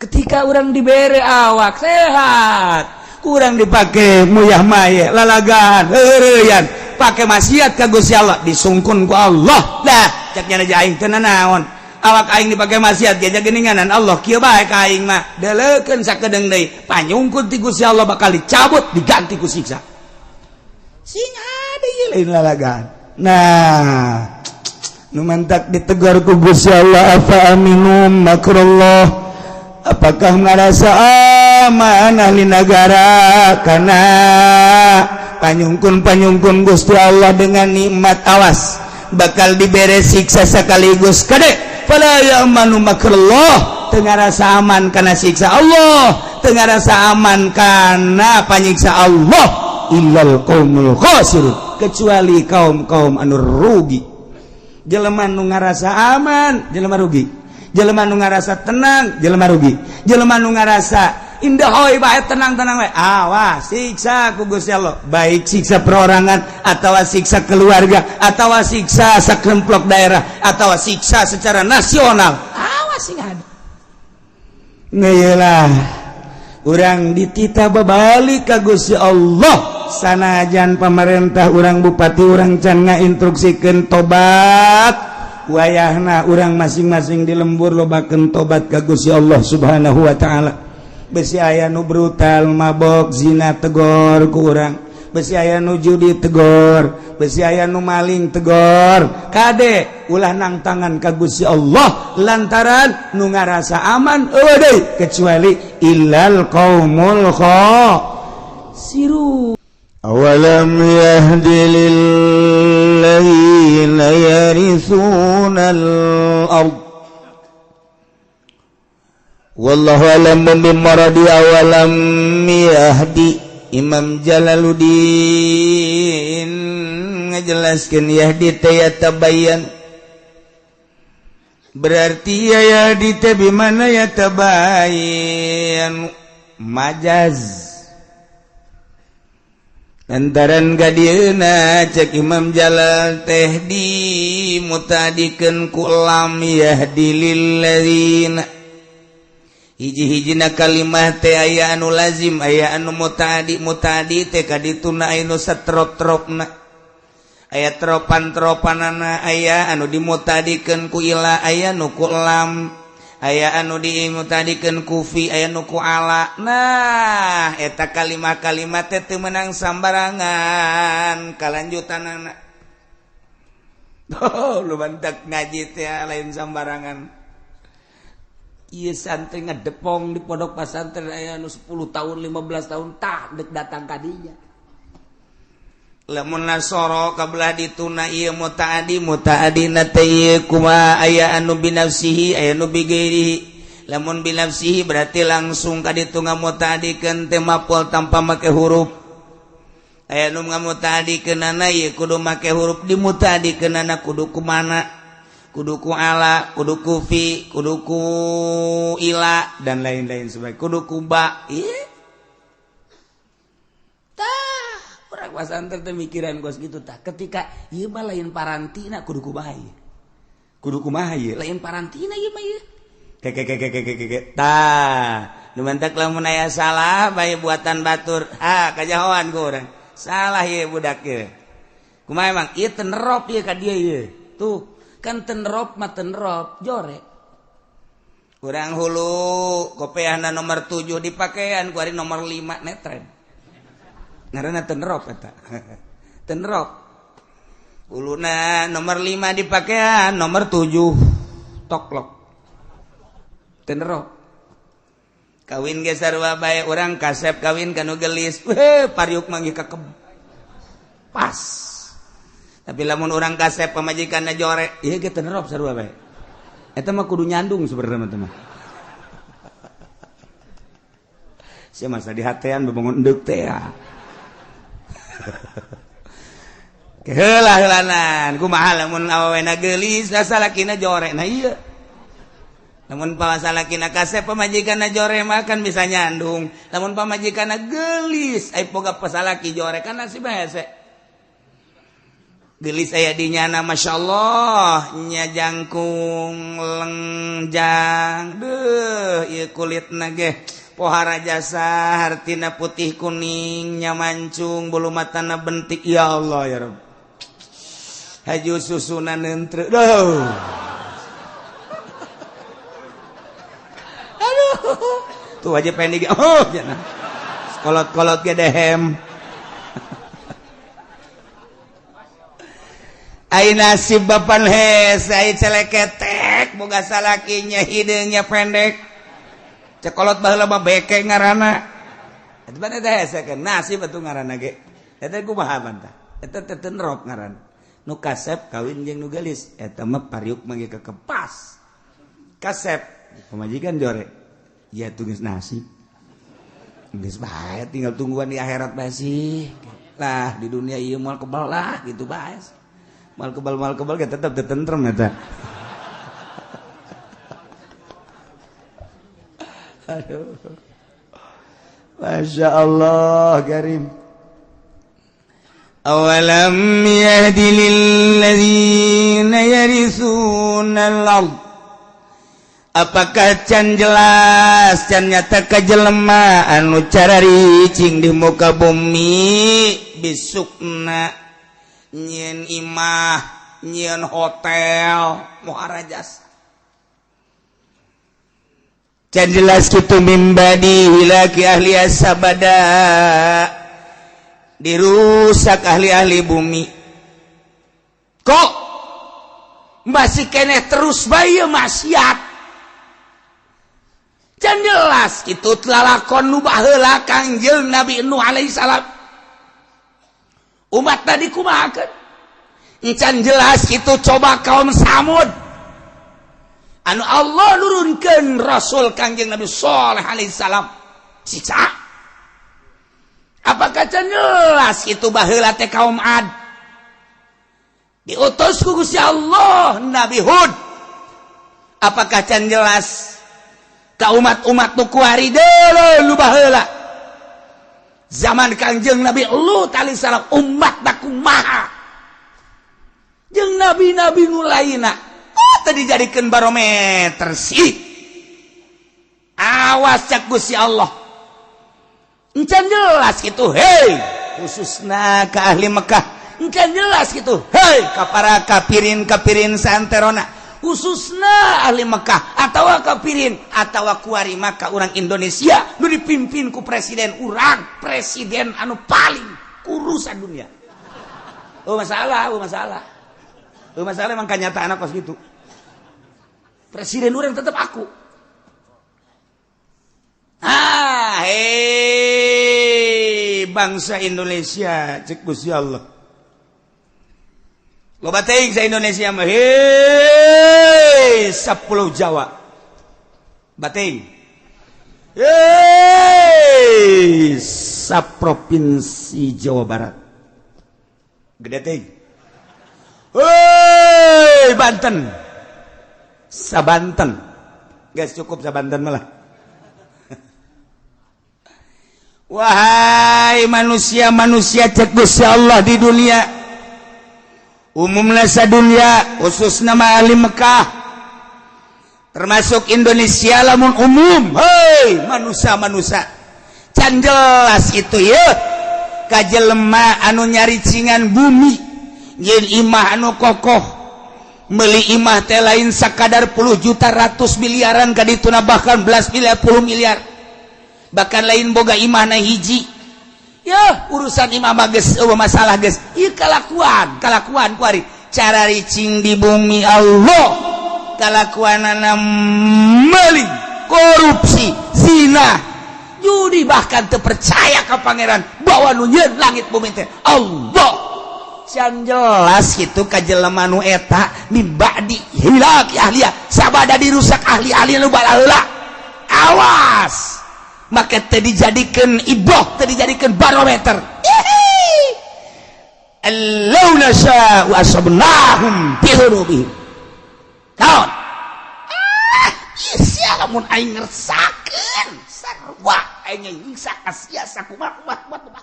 Ketika orang dibere awak sehat, kurang dipakai muyah maye, lalagan, heureuyan, pakai maksiat ka Gusti Allah, disungkun ku Allah. Dah cek nya aing teu naon, awak aing dipakai maksiat ge geuninganan Allah kieu bae ka aing mah. Deleukeun sakedeung deui, panyungkun ti Gusti Allah bakal dicabut, diganti ku siksa. Sing ada ieu lain lalagan. Nah, nu mantak ditegur ku Gusti Allah, afa aminu makrullah, apakah ngerasa aman ahli negara karena panyungkun panyungkun Gusti Allah dengan nikmat? Awas, bakal dibere siksa sekaligus. Kade, fala ya'manu makrullah, teu ngarasa aman karena siksa Allah, teu ngarasa aman karena panyiksa Allah, illal qaumul khasirun, kecuali kaum-kaum anu rugi. Jelema nu ngarasa aman, jelema rugi. Jelema nu ngarasa tenang, jelema rugi. Jelema nu ngarasa indah hoi bae, tenang-tenang bae, awas, siksa ku Gusti Allah, baik siksa perorangan atau siksa keluarga atau siksa sakremplok daerah atau siksa secara nasional. Awas sing ada. Nah, urang dititah babalik ka Gusti Allah. Sanajan pemerintah urang, bupati urang can ngainstruksikeun tobat, wayahna urang masing-masing di lembur lobakeun tobat ka Gusti Allah Subhanahu wa taala. Besi aya nu brutal, mabok, zina, tegor ku urang. Besi aya nu judi, tegor. Besi aya nu maling, tegor. Kade, ulah nang tangan ka Gusti Allah, lantaran nu ngarasa aman eueuh deui kecuali illal qaumul khasiru. أولم يهد للذين يرثون الأرض، والله أعلم بمراد أولم يهد. Imam Jalaluddin ngajelaskeun yahdi teh yatabayyan. Berarti ya di teh mana ya tabayan majaz. Lantaran gadieuna cek Imam Jalal teh di mutadikeun ku lam yahdi lil ladzina. Hiji-hijina kalimah teh aya anu lazim, aya anu mutadi, mutadi teh kadituna aya nu satrop-tropna. Aya tropan-tropanana, aya anu dimutadikeun ku ila, aya nu ku lam, aya anu dimutadikeun ku fi, aya nu ku ala. Nah, eta kalimah-kalimah teh teu meunang sambarangan kalanjutanana. Oh, lu bantak ngaji teh lain sambarangan. Ieu santri ngedepong di pondok pesantren aya nu 10 tahun 15 tahun tah dek datang ka dinya. Lamun nasoro kabelah dituna ieu mutaadi, mutaadina teh ieu kumaha aya anu binafsihi aya nu bigairihi. Lamun binafsihi berarti langsung ka ditu ngamutaadikeun teh maf'ul tanpa make huruf. Aya nu ngamutaadikeunana ieu kudu make huruf, dimutaadikeunana kudu kumana, kudu ku ala, kudu ku fi, kudu ku ila dan lain-lain sebagainya, kudu ku ba. Ieu tah urang pasantren teh mikiran kos kitu tah. Ketika ieu mah lain parantina kudu kumaha ieu, kudu kumaha ieu, lain parantina ieu mah ieu. Ke tah nu mantak lamun aya salah bae buatan batur, ha kajahoan ku urang. Salah ieu budak ieu. Kumaha emang ieu tenerop ieu ka dieu ieu. Tuh kan tenrop mah tenrop jore. Urang hulu kopeahna nomor 7 dipakaian ku ari nomor 5 netren. Ngaranna tenrop eta. Tenrop. Huluna nomor 5 dipakaian nomor 7 toklok. Tenrop. Kawin ge sarua bae urang kasep kawin ka nu geulis. Weh pariuk manggih kakeb. Pas. Tapi lamun urang kasep pamajikanna jore, ieu ge tenerop sarua bae. Eta mah kudu nyandung sebenarnya mah. Sia masa di hatean bebangun endek teh ya. Keheula heulanan, kumaha lamun awewena geulis, salakina jore. Nah ieu. Lamun salakina kasep pamajikanna jore mah kan bisa nyandung. Lamun pamajikanna geulis, ai boga pasalaki jore kan nasib hese. Gelis aya di nyana Masya Allah nya jangkung lengjang deuh ieu kulitna ge pohara jasa hartina putih kuning nya mancung bulu matana bentik ya Allah ya Rabb haju susuna nentreu duh aduh tuh aja pendek oh cenah kolot-kolot ge dehem. Ai nasib bapan hes, ai celeketek, boga salakinya hideungnya pendek. Cekolot baheula mah beke ngaranna. Eta mah teh hese kan nasib atuh ngaranna ge. Eta kumaha bantah? Eta teh tenrop ngaranna. Nu kasep kawin jeung nu geulis, eta mah pariuk mah ge kekepas. Kasep pamajikan jore. Ya tuh geus nasib. Geus bae tinggal tungguan di akhirat bae sih. Lah di dunia ieu moal kebal lah gitu bae. Mal kebal kita tetap tentrem eta. Aduh. Masya Allah karim. Awalam yahdi lilladzina yarithuna al-ard. Apakah can jelas can nyata kajelema anu cararicing di muka bumi bisukna nyieun imah, nyieun hotel, muhara jasa. Can jelas kitu mimbadi hilaki ahli asabada dirusak ahli-ahli bumi. Kok masih keneh terus bae maksiat? Can jelas kitu lalakon nu baheula Kangjeng Nabi Nuh alaihi salam. Umat tadi kumahakeun? Encan jelas itu coba kaum Samud. Anu Allah nurunkeun Rasul Kangjeng Nabi Shaleh alaihi salam. Siksa. Apakah can jelas itu baheula teh kaum Ad? Diutus ku Gusti Allah Nabi Hud. Apakah can jelas ka umat-umat nu kuari deuleu lu baheula zaman Kangjeng Nabi Lut alaihi salam umat kumaha jeung nabi-nabi nu lainna? Oh, tadi dijadikeun barometer sih. Awas cak Gusti Allah, encan jelas gitu. Hei, khususna ke ahli Mekah, encan jelas gitu. Hei, ka para kafirin kafirin santerona, khususna ahli Mekah atau kafirin atau kuari maka orang Indonesia nu dipimpin ku presiden urang, presiden anu paling kurus dunia. Oh masalah, oh masalah, oh masalah. Emang kenyataan kos gitu. Presiden urang tetap aku. Ah, hei, bangsa Indonesia, cek Gusti Allah. Loba teuing sa Indonesia mah, hei, 10 Jawa. Bating. Hei, sa provinsi Jawa Barat. Gede teuing. Hei, Banten. Sa Banten. Guys, cukup sa Banten malah. Wahai manusia-manusia, cek Gusti Allah, di dunia umumnya dunia, khusus nama ahli Mekah termasuk Indonesia lamun umum. Hei manusia-manusia, can jelas itu ya kajelema anu nyaricingan bumi yen imah anu kokoh, meuli imah teh lain sakadar puluh juta, ratus miliaran kadituna, bahkan belas miliar, puluh miliar. Bahkan lain boga imah na hiji ya, urusan imah mah geus eueuh masalah geus. Ieu kalakuan kalakuan kuari cara ricing di bumi Allah, kalakuanana meling, korupsi, zina, judi, bahkan terpercaya ke pangeran bahwa nu nyieun langit bumi teh Allah. Can jelas gitu ka jelema nu eta min ba'di hilaki ahliya, sabada dirusak ahli-ahli nu balaheula. Awas, maka teu dijadikeun ibroh, teu dijadikeun barometer. Allau nasya'u asabnahum bi dzunubihim. Naon? Ah, sia lamun aing ngersakeun sarua aing nyiksa ka sia sakumaha kumaha kumaha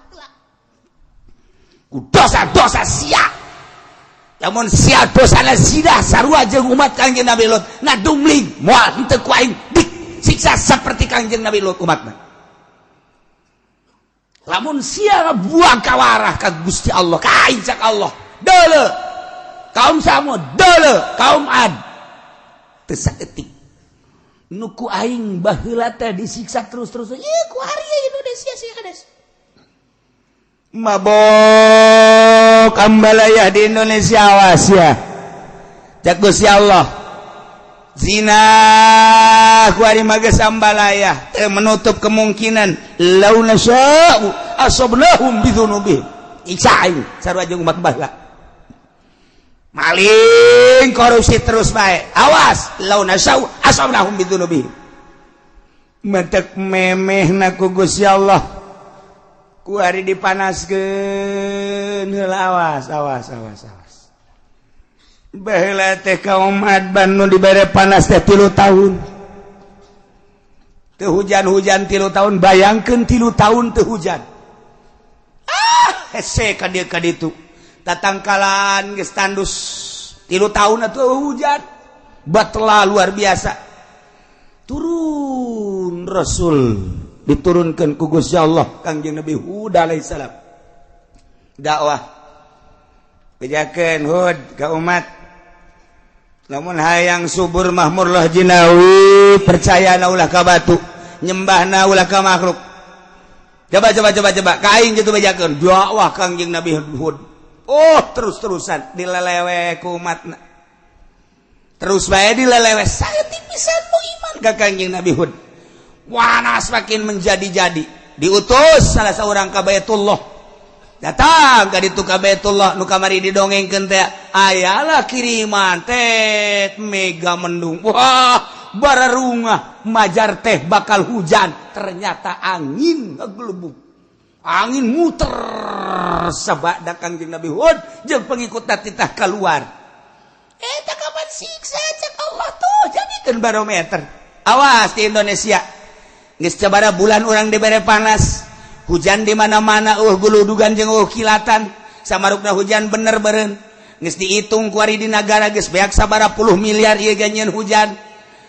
ku dosa-dosa sia. Lamun sia dosana zina sarua jeung umat Kangjeng Nabi Lut, ngadumling moal henteu ku aing disiksa seperti Kangjeng Nabi Lut umatna. Lamun sia buang kawarah ka Gusti Allah, ka aing, cak Allah, deuleu kaum Samud, deuleu kaum Ad, teu saeutik nu ku aing baheula teh disiksa terus-terus. Ieu ku ari Indonesia sih kades mabok ambalaya di Indonesia. Awas ya, cak Gusti Allah, zina ku ari mah geus ambalaya, teu menutup kemungkinan lau nasya'u asabnahum bidzunubihim, iksa aing sarua jeung umat baheula. Maling, korupsi terus bae, awas, lau nasya'u asabnahum bidzunubihim. Mentek memehna ku Gusti Allah ku ari dipanaskeun heula. Awas, awas, awas, awas. Baheula teh kaum Ad nu dibere panas teh 3 tahun teu hujan-hujan, 3 tahun. Bayangkeun 3 tahun teu hujan. Ah, hese ka dieu ka ditu, tatangkalan geus tandus, 3 tahun atuh hujan batla luar biasa. Turun Rasul, diturunkan ku Gusti Allah Kangjeng Nabi Hud alaihissalam, dakwah, bejakeun Hud ka umat, lamun hayang subur mahmur lah jinawi, percaya na ulah ka batu, nyembahna ulah ka makhluk. Coba, coba, coba, coba ka aing gitu. Bejakeun dakwah Kangjeng Nabi Hud. Oh, terus-terusan dilelewe ku umatna, terus bae dilelewe, saeutik pisan nu iman ka Kangjeng Nabi Hud. Wanas makin menjadi-jadi, diutus salah seorang ka Baitullah. Datang ka ditu ka Baitullah nu kamari didongengkeun teh, ayalah kiriman teh mega mendung. Wah, bararungah majar teh bakal hujan, ternyata angin ngegelebug, angin muter sabada Kangjeng Nabi Hud jeung pengikut titah keluar. Eta kapan siksa cek Allah tuh jadi. Dibacakeun barometer. Awas di Indonesia. Geus sabaraha bulan urang dibere panas. Hujan di mana-mana guludugan jeung kilatan. Samarukna hujan bener beureun. Geus dihitung kuari di nagara geus beak sabaraha puluh miliar ieu ge nyieun hujan.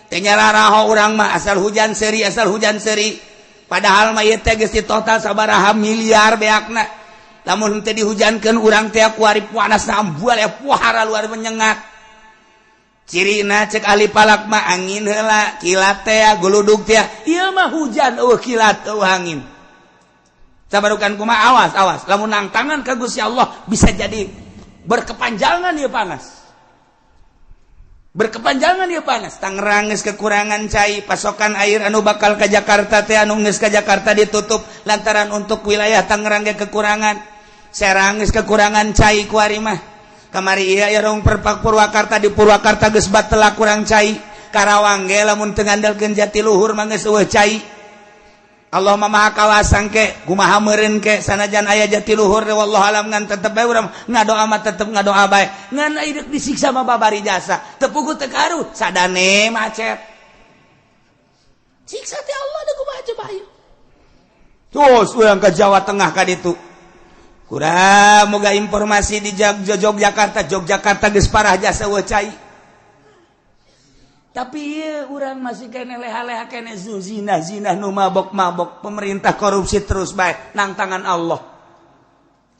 Teu nyararaho urang mah asal hujan seuri, asal hujan seuri. Padahal mah ieu teh geus di total sabaraha miliar beakna. Lamun teu dihujankeun urang teh kuari panasna ambual ya puhara luar menyengat. Cirina cek ahli falak mah angin heula, kilat teh, guludug teh. Ieu mah hujan eueuh kilat eueuh angin. Sabarukan kumaha, awas awas. Lamun nangtangan ka Gusti Allah bisa jadi berkepanjangan ieu panas. Berkepanjangan ieu panas. Tangerang geus kekurangan cai, pasokan air anu bakal ka Jakarta teh anu geus ka Jakarta ditutup lantaran untuk wilayah Tangerang ge kekurangan. Serang geus kekurangan cai kuari mah. Kamari ieu aya rong perpak Purwakarta, di Purwakarta geus batela kurang cai. Karawang ge lamun teu ngandalkeun Jatiluhur mah geus eueuh cai. Allah mah maha kawasang ke, kumaha meureun ke sanajan aya Jatiluhur wallahu alam ngan tetep bae urang ngadoa mah tetep ngadoa bae. Ngan deuk disiksa mah babari jasa. Teu puguh teu karuh sadane macet. Siksa teh Allah da kumaha coba ayo. Terus urang ke Jawa Tengah ka ditu. Kurang moga informasi di Yogyakarta, Yogyakarta geus parah jasa eueuh cai. Tapi ieu urang masih kene leha-leha kene zina-zina nu mabok-mabok, pemerintah korupsi terus bae nang tangan Allah.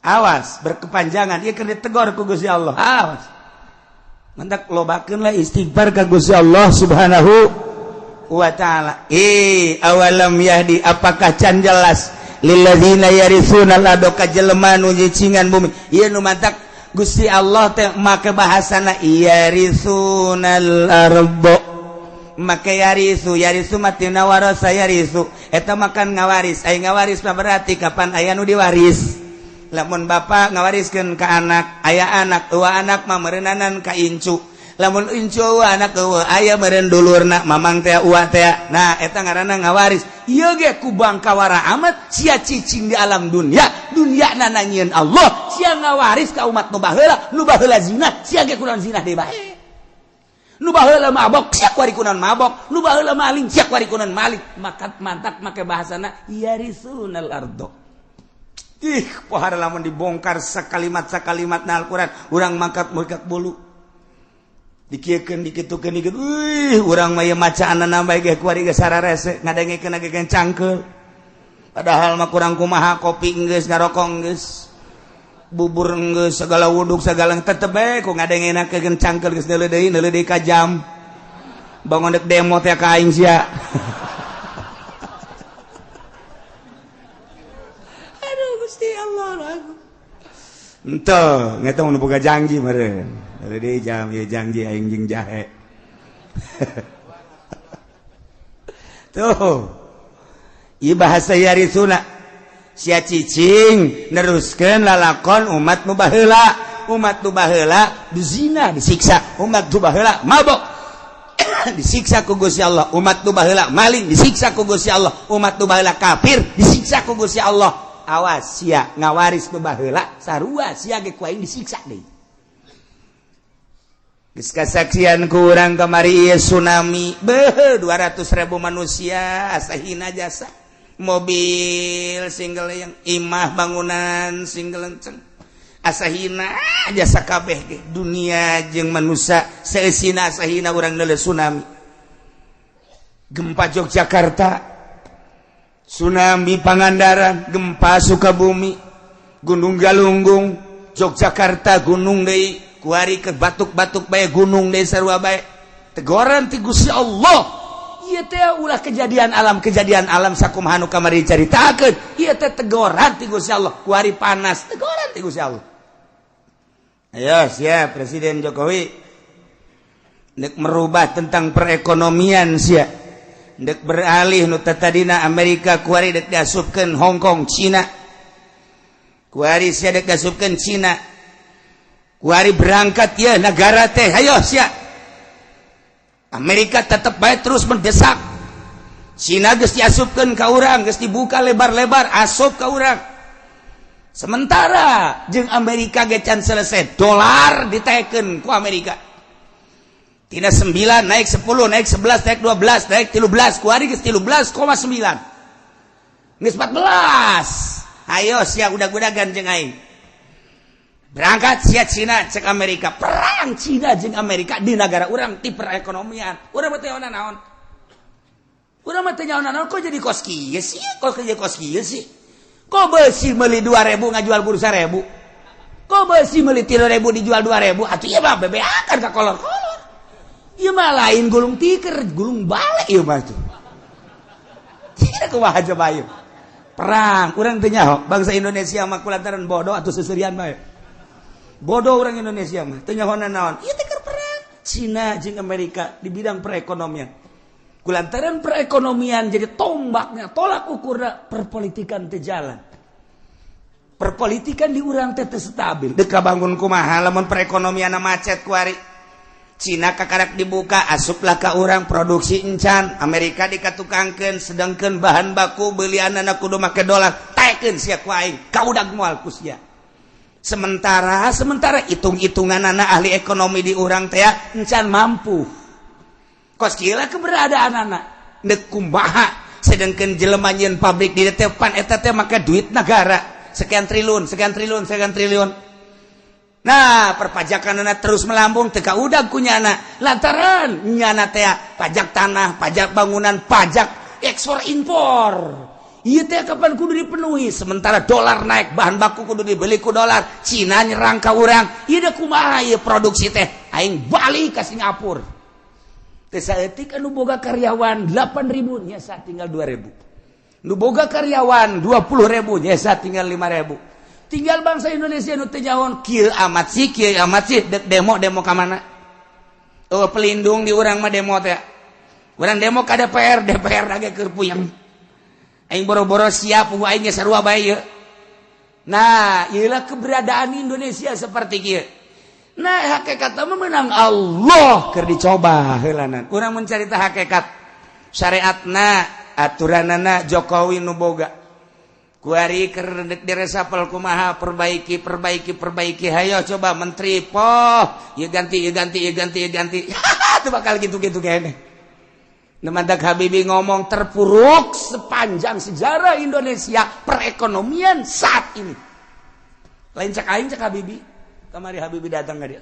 Awas berkepanjangan ieu keur ditegor ku Gusti Allah. Awas. Mantak lobakeun lah istighfar ka Gusti Allah Subhanahu wa taala. Awalam yahdi, apakah can jelas lilladzina yaritsuna al-ardha ka jelema nu nyicingan bumi. Ieu nu mantak Gusti Allah teh make bahasana yarisunal ardo. Make yarisu, yarisu matina warasa yarisu. Eta makan ngawaris, aya ngawaris mah berarti kapan aya nu diwaris. Lamun bapak ngawariskeun ka anak, aya anak, eueuh anak mah meureunnanan ka incu. Lamun incu eueuh anak eueuh aya meureun dulurna, mamang teh uwa teh. Nah, eta ngaranna ngawaris. Ieu ge ku bangkawara amat sia cicing di alam dunia, dunia nanyieun Allah, sia ngawaris ka umat nu baheula, nu baheula zina, sia ge kunaon zina deui bae. Nu baheula mabok, sia kuari kunaon mabok, nu baheula maling, sia kuari kunaon maling. Maka mantak make bahasana yarisunal ardo. Ih, pohara lamun dibongkar sakalimat-sakalimat na Al-Qur'an, urang mangkat-mangkat bolu. Dikieukeun dikitukeun dikit. Wih, urang mah ieu macaanna bae ge kuari ge sararese, ngadengekeun ge cangkeul. Padahal mah kurang kumaha kopi geus, ngarokok geus, bubur geus, segala wuduk segala tetep bae ku ngadengenakeun cangkeul geus neuleuh deui, neuleuh deui ka jam. Bangun dek demo teh ka aing sia. Aduh Gusti Allah. Henteu, ngetung nu boga janji meureun. Neuleuh deui jam ieu janji aing jeung jahe. Tuh. Ieu bahasa yarisuna. Sia cicing neruskeun lalakon umat nu baheula, umat nu baheula dizina disiksa, umat nu baheula mabok disiksa ku Gusti Allah, umat nu baheula maling disiksa ku Gusti Allah, umat nu baheula kafir disiksa ku Gusti Allah. Awas sia ngawaris nu baheula sarua sia ge ku aing disiksa deui. Geus kasaksian ku urang kamari ieu tsunami, beuh 200.000 manusia asa hina jasa. Mobil single yang imah bangunan single enceng asa hina jasa kabeh ge dunia jeung manusia seusina asa hina urang neuleuh tsunami. Gempa Yogyakarta, tsunami Pangandaran, gempa Sukabumi, Gunung Galunggung, Yogyakarta gunung deui, kuari ke batuk-batuk bae gunung deui sarua bae. Tegoran ti Gusti Allah. Ieu teh ulah kejadian alam sakumaha nu kamari caritakeun. Ieu teh tegoran ti Gusti Allah, kuari panas, tegoran ti Gusti Allah. Ayo siap Presiden Jokowi nek merubah tentang perekonomian sia. Dek beralih nu tadina Amerika kuari dek diasupkeun Hong Kong Cina. Kuari sia dek diasupkeun Cina. Kuari berangkat ya negara teh hayo sia. Amerika tetep bae terus mendesak. Cina geus diasupkeun ka urang, geus dibuka lebar-lebar asup ka urang. Sementara jeung Amerika ge can selesai, dolar ditekeun ku Amerika. Tina 9 naik 10, naik 11, naik 12, naik 13, kuari geus 13,9. Geus 14. Ayo sia udag-udagan jeung aing. Berangkat sia Cina cek Amerika. Perang Cina jeung Amerika di negara urang ti perekonomian. Urang mah teu naon. Urang mah teu naon, kok jadi kos kieu sih? Kok jadi kos kieu sih? Kok beusi meuli 2000 ngajual bursa 1000? Kok beusi meuli 3000 dijual 2000? Atuh ieu mah bebeakan ka kolor-kolor. Ieu mah lain gulung tiker, gulung balik ieu mah tuh. Tidak kumaha coba ieu. Perang, urang teu nyaho, bangsa Indonesia mah kulantaran bodoh atau seserian bae. Bodoh orang Indonesia mah, teu nyaho naon. Ieu teh keur perang Cina jeung Amerika di bidang perekonomian. Kulantaran perekonomian jadi tombaknya, tolak ukurna perpolitikan teu jalan. Perpolitikan di urang teh teu stabil. Dek bangun kumaha lamun perekonomian macet kuari. Cina kakarak dibuka, asuplah ka urang produksi encan, Amerika dikatukangkeun, sedangkan bahan baku belianana kudu make dolar, taekeun sia ku aing, kaudag moal ku sia. Sementara sementara hitung-hitungan anak ahli ekonomi di urang teh encan mampu. Kos kieu keberadaan anak dek kumaha, sedangkan jelema nyieun pabrik di teh pan eta teh make duit negara sekian triliun, sekian triliun, sekian triliun. Nah, perpajakan anak terus melambung teka udah kunyana lantaran nyana teh pajak tanah, pajak bangunan, pajak ekspor impor. Ieu teh kapan kudu dipenuhi? Sementara dolar naik, bahan baku kudu dibeli ku dolar. Cina nyerang ka urang. Ieu da kumaha ieu produksi teh? Aing balik ka Singapura. Teu saeutik anu boga karyawan 8000 nyesa tinggal 2000. Nu boga karyawan 20.000 nyesa tinggal 5000. Tinggal bangsa Indonesia nu teu nyaho kieu amat sih, kieu amat sih, dek demo demo ka mana? Oh, pelindung di urang mah demo teh. Urang demo ka DPR, DPR lagi keur puyeng. Aing boro-boro siap aing ge sarua bae ieu. Nah, ieulah keberadaan Indonesia seperti kieu. Nah, hakikat mah menang Allah keur dicoba heulanan. Urang mencarita hakikat syariatna, aturanana Jokowi nu boga. Kuari keur diresapel kumaha, perbaiki, perbaiki, perbaiki, hayo coba menteri poh ya ganti, ya ganti, ya ganti, ya ganti. Itu bakal gitu-gitu kayaknya. Mantak Habibie ngomong terpuruk sepanjang sejarah Indonesia perekonomian saat ini. Lain cak aing, cak Habibie. Kamari Habibie datang gak dia?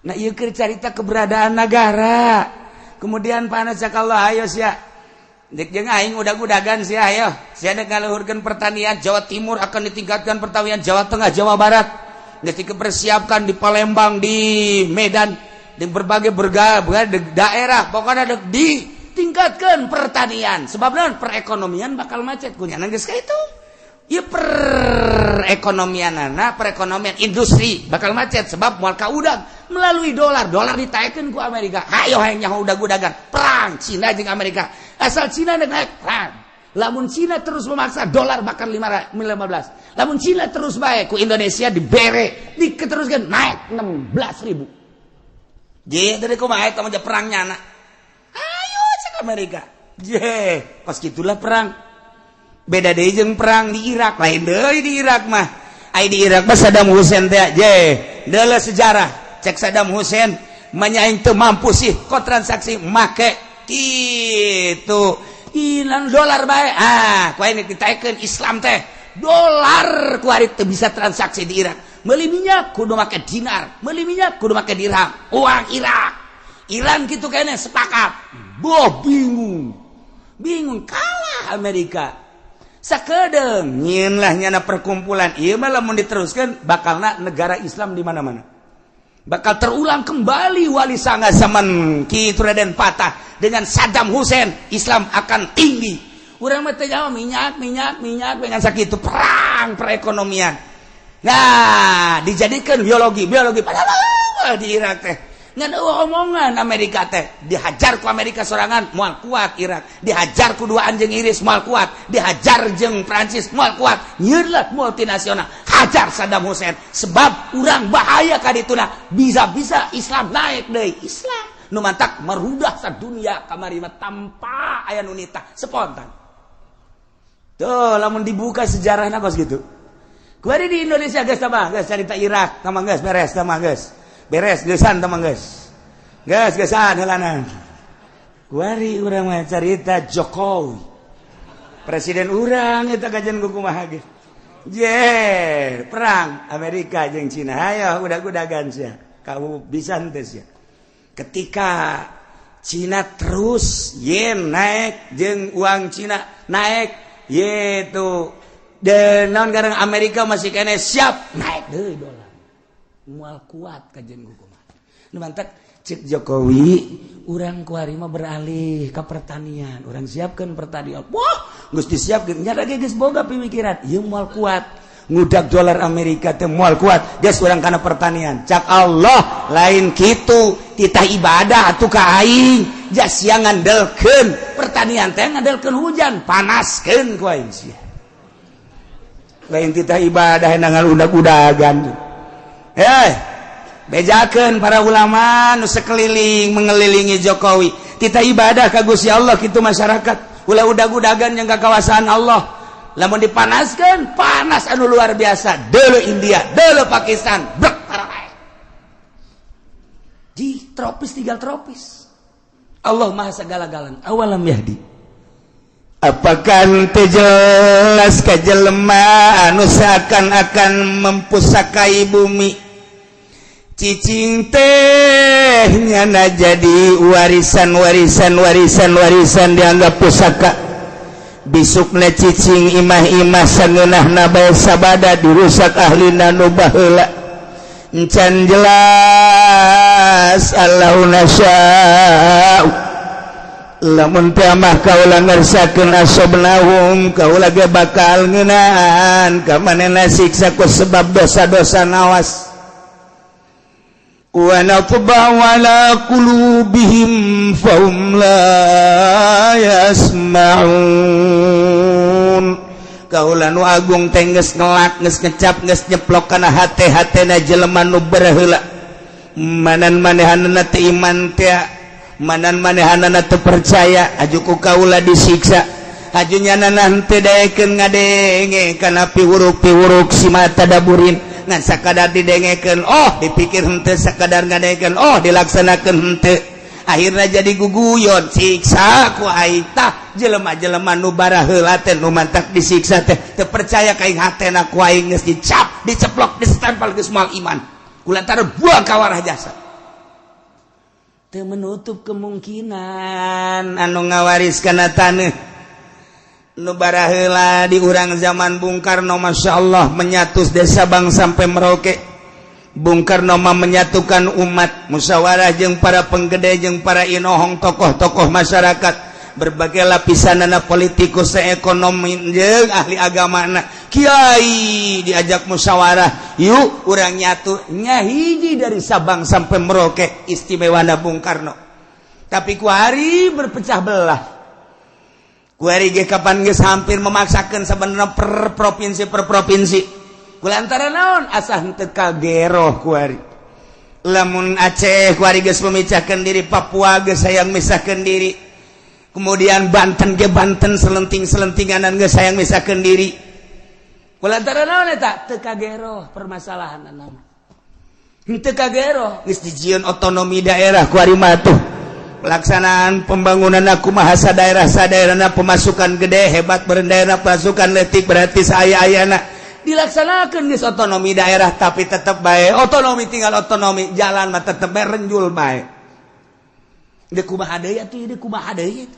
Nah, ieu keur carita keberadaan negara. Kemudian panas cak Allah, ayo sia. Dek jeung aing udag-udagan sia, ayo. Sia dek ngaluhurkeun pertanian Jawa Timur akan ditingkatkan pertanian Jawa Tengah, Jawa Barat. Geus dipersiapkan di Palembang, di Medan, di berbagai daerah, pokoknya dek ditingkatkan pertanian. Sebab naon perekonomian bakal macet kunyana geus ka itu. Ieu perekonomianana, perekonomian industri bakal macet sebab moal kaudag melalui dolar, dolar ditaekeun ku Amerika. Hayo hayang nyaho udag-udagan, perang Cina jeung Amerika. Asal Cina dek naik perang. Lamun Cina terus memaksa dolar bakal 15. Lamun Cina terus bae ku Indonesia dibere, diteruskan naik 16.000. Je dari kumaha eta mah perang nyana. Ayo cek Amerika. Je, kos kitulah perang. Beda deui jeung perang di Irak, lain deui di Irak mah. Ai di Irak mah Saddam Hussein teh je, deuleu sejarah. Cek Saddam Hussein manya aing teu mampu sih kok transaksi make kitu. Ilan dolar bae. Ah, ku aing ditaekeun Islam teh. Dolar ku ari teu bisa transaksi di Irak. Meuli minyak kudu make dinar, meuli minyak kudu make dirham. Uang Irak. Iran kitu kene sepakat. Boh bingung. Bingung kalah Amerika. Sakedeung nyieun lah nyana perkumpulan. Ieu mah lamun diteruskeun bakalna negara Islam di mana-mana. Bakal terulang kembali Wali Sanga zaman Ki Raden Patah dengan Saddam Hussein, Islam akan tinggi. Urang mah teh minyak, minyak, minyak dengan sakitu perang perekonomian. Nah, dijadikan biologi, biologi padahal di Irak teh ngan omongan Amerika teh dihajar ku Amerika sorangan moal kuat Irak, dihajar ku dua anjing Inggris moal kuat, dihajar jeung Prancis moal kuat. Nyieun multinasional hajar Saddam Hussein sebab urang bahaya ka dituna bisa-bisa Islam naik deui. Islam nu mantak merudah sadunia kamari mah tanpa aya nu nitah spontan. Tuh lamun dibuka sejarahna kos gitu. Kuari di Indonesia geus tambah geus carita Irak tambah geus beres, tambah geus beres geusan, tambah geus geus geusan heulana. Kuari urang mah carita Jokowi, presiden urang eta kajian kumaha ge. Je, perang Amerika jeung Cina, ayo udah-udagan sia. Kamu bisa henteu sia? Ketika Cina terus yen naik jeung uang Cina naik yaitu dan non kadang Amerika masih kene siap naik deui dolar, moal kuat kajian kumaha nu mantak. Cek Jokowi, urang kuari mah beralih ke pertanian, urang siapkan pertanian. Wah, geus disiapkeun nya ge, geus boga pemikiran ieu moal kuat ngudak dolar Amerika teh, moal kuat, geus urang kana pertanian. Cak Allah, lain kitu, titah ibadah atuh ka aing, jas sia ngandelkeun pertanian teh ngandelkeun hujan, panaskeun ku aing sia. Lain titah ibadah dengan udag-udagan. Eh, bejakeun para ulama nu sekeliling mengelilingi Jokowi, titah ibadah ka Gusti Allah kitu. Masyarakat ulah udag-udagan yang kekuasaan Allah. Lamun dipanaskan, panas anu luar biasa. Dulu India, dulu Pakistan, brek para di tropis, tinggal tropis. Allah maha segala-galana. Awalam yahdi. Apakah teu jelas ka jelema anu seakan-akan mempusakai bumi? Cicing teh nyana jadi warisan, warisan, warisan, warisan, dianggap pusaka. Bisukna cicing imah-imah sangeunahna bae sabada dirusak ahlina nu baheula. Encan jelas Allahu nasya'u, lamun mah kaula ngersakeun, asobnahum, kaula ge bakal ngeunaan ka manehna siksa ku sebab dosa-dosa. Nawas, wa natba'u ala qulubihim fahum la yasma'un. Kaula nu agung teh geus ngelak, geus ngecap, geus nyeplok kana hate-hatena jelema nu baheula. Manan manehanna teh iman teh, manan manehanana teu percaya, aju ku kaula disiksa. Aju nyanana henteu daekeun ngadenge kana piwuruk-piwuruk si mata daburin, ngan sakadar didengekeun oh dipikir henteu, sakadar ngadengekeun oh dilaksanakeun henteu, akhirnya jadi guguyon, siksa ku aing. Tah, jelema-jelema nu baraheula teh nu mantak disiksa teh teu percaya ka aing, hatena ku aing geus dicap, diceplok, ditempel, geus moal iman kulantaran buang kawarah jasa. Teu menutup kemungkinan anu ngawaris kana taneuh nu baraheula di urang zaman Bung Karno, Masya Allah, menyatus desa Bang sampai Merauke. Bung Karno mah menyatukan umat, musyawarah jeung para penggede, jeung para inohong, tokoh-tokoh masyarakat berbagai lapisan, anak politikus, ekonomi, jeung ahli agama, anak kiai diajak musyawarah, yuk urang nyatu nyahiji dari Sabang sampai Merauke. Istimewa Bung Karno, tapi kuari berpecah belah. Kuari ge kapan geus hampir memaksakan sebenarnya per provinsi, per provinsi, kulantaran naon? Asa henteu kageroh kuari. Lamun Aceh kuari geus memecahkan diri, Papua geus hayang misahkan diri, kemudian Banten ge Banten selenting-selentinganan geus hayang misahkan diri. Kulantaran naon eta? Teu kageroh permasalahan nama. Henteu kageroh, geus dijieun otonomi daerah kuari mah tuh. Pelaksanaan pembangunan aku mahasa daerah sadaerahna, pemasukan gede hebat daerah, pemasukan letik berarti saya ayana dilaksanakan geus otonomi daerah, tapi tetap baik otonomi tinggal otonomi, jalan mah tetep bae renjul bae. Deuk kumaha deui atuh, deuk kumaha deui?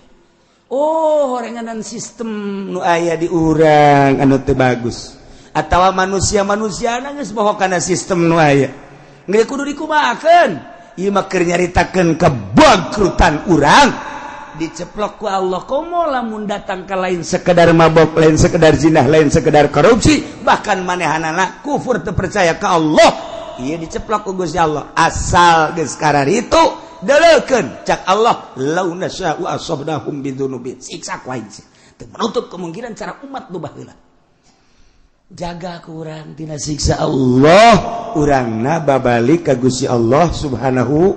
Oh, horenganan sistem nu aya di urang anu teu bagus atawa manusia-manusia geus bohong kana sistem nu aya. Geus kudu dikumahakeun? Ieu mah keur nyaritakeun kebangkrutan urang diceplok ku Allah. Komo lamun datang ke lain sekedar mabok, lain sekedar zinah, lain sekedar korupsi, bahkan manehanana kufur, teu percaya ke Allah, ieu diceplok ku Gusti Allah. Asal geus itu deleukeun, cak Allah, lau nasya'u asabnahum bidzunubin, siksa ku aing. Teu menutup kemungkinan cara umat nu baheula jaga kurang tina siksa Allah, urangna babalik ka Gusti Allah Subhanahu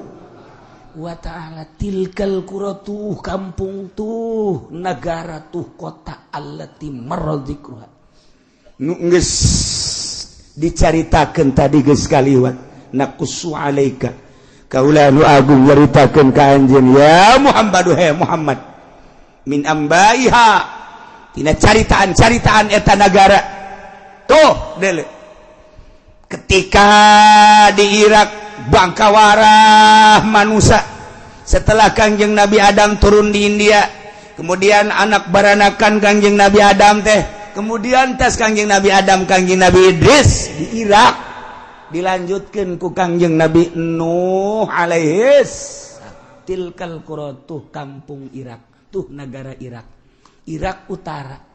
wa ta'ala. Tilkal qura, tuh kampung, tuh negara, tuh kota, allati marra dzikruha, nu geus Dicaritakeun tadi geus kaliwat, naqussu alaika, kaula nu agung nyaritakeun ka anjeun ya Muhammad, he Muhammad, min ambaiha, tina caritaan-caritaan eta nagara. Tuh dele, ketika di Irak bangkawarah manusia setelah Kangjeng Nabi Adam turun di India, kemudian anak baranakan Kangjeng Nabi Adam teh, kemudian tes Kangjeng Nabi Adam, Kangjeng Nabi Idris di Irak, dilanjutkan ku Kangjeng Nabi Nuh alaihis. Tilkal qura, tuh kampung Irak, tuh negara Irak, Irak Utara.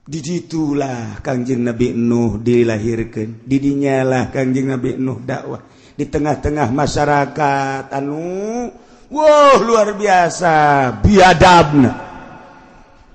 Diditulah Kangjeng Nabi Nuh dilahirkan, didinyalah Kangjeng Nabi Nuh dakwah di tengah-tengah masyarakat anu wow luar biasa biadabna.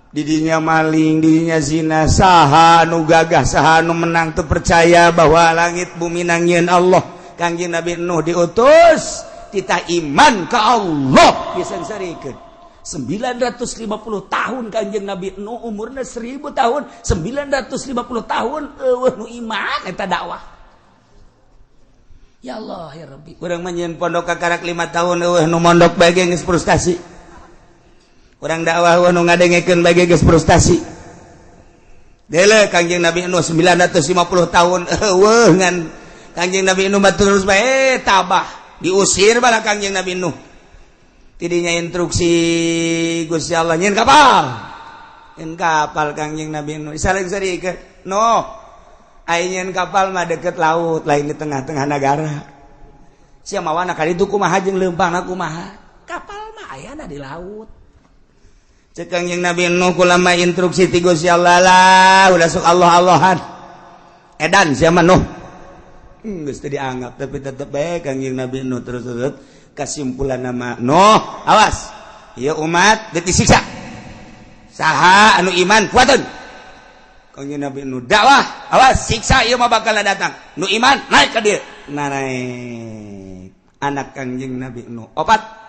Didinya maling, didinya zina. Saha nu gagah, saha nu menang? Teu percaya bahwa langit bumi nangieun Allah. Kangjeng Nabi Nuh diutus, titah iman ke Allah, disengsarikeun 950 tahun. Kanjeng Nabi Nuh umurnya 1000 tahun, 950 tahun euweuh nu iman eta dakwah. Ya Allah ya Rabbi. Urang mah nyieun pondok kakarak 5 tahun, euweuh nu mondok bae geus frustasi. Urang dakwah, euweuh nu ngadengekeun bae geus frustasi. Dele Kangjeng Nabi Nuh 950 tahun euweuh, ngan Kangjeng Nabi Nuh mah terus bae tabah. Diusir bala Kangjeng Nabi Nuh. Tidinya instruksi Gusti Allah nyieun kapal. Nyieun kapal Kangjeng Nabi Nuh. Saling-sarikeun. Nuh, aing kapal mah deket laut, lain di tengah-tengah negara. Sia mawana kali itu kumaha jeung leumpangna kumaha? Kapal mah ayana di laut. Cek Kangjeng Nabi Nuh, kulama instruksi ti Gusti Allah lah, udah sok Allah Allahan. Edan sia mah, Nuh. Geus teu dianggap, tapi tetep bae Kangjeng Nabi Nuh terus terus kesimpulan nama Nuh, awas. Ieu umat deuk disiksa. Saha anu iman kuatun. Kangjeng Nabi Nuh dakwah, awas siksa ieu mah bakal datang. Nu iman naik ka dieu. Nah, naik anak Kangjeng Nabi Nuh opat.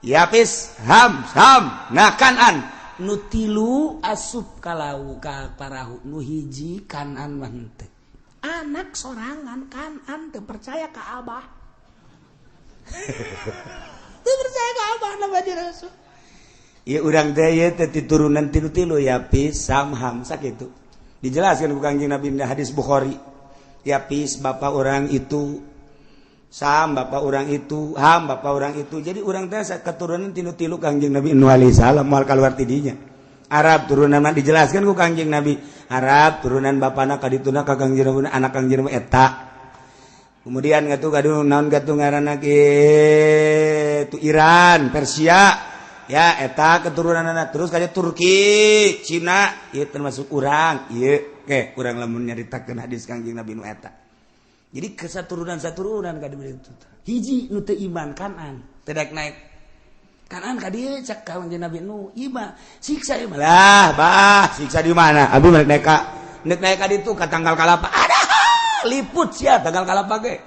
Yapis, Ham, Sam, nah Kanan. Nu tilu asup kalau ka parahu, nu hiji Kanan mah henteu. Anak sorangan Kanan teu percaya ka Abah, teu percaya ka Abah nama dia Rasul. Ya urang teh ieu teh turunan tilu-tilu, Yapis, Sam, Ham, sakitu. Dijelaskan ku Kangjeng Nabi di hadis Bukhari. Yapis bapak orang itu, Sam bapak orang itu, Ham bapak orang itu. Jadi urang teh keturunan tilu-tilu Kangjeng Nabi Nuh alaihi salam, moal keluar tidinya. Arab turunan mah dijelaskan ku Kangjeng Nabi. Arab turunan bapana ka dituna ka Kangjeng Nabi, anak Kangjeng Nabi eta. Kemudian ngatu kadu naon gatu ngaranna kitu Iran, Persia. Ya eta keturunan anak terus kayak Turki, Cina, ieu termasuk urang, ieu ke urang lamun nyaritakeun hadis Kangjeng Nabi nu eta. Jadi kesaturunan saturunan ka itu. Hiji nu teu iman Kanan, teu daek naik. Kanan ka dieu cek Kangjeng Nabi Nuh, ieu siksa ieu mah. Lah, bah, siksa di mana? Abi naik naik ka naik naik ka ditu ka tanggal kalapa. Ada liput sia tanggal kalapa ge.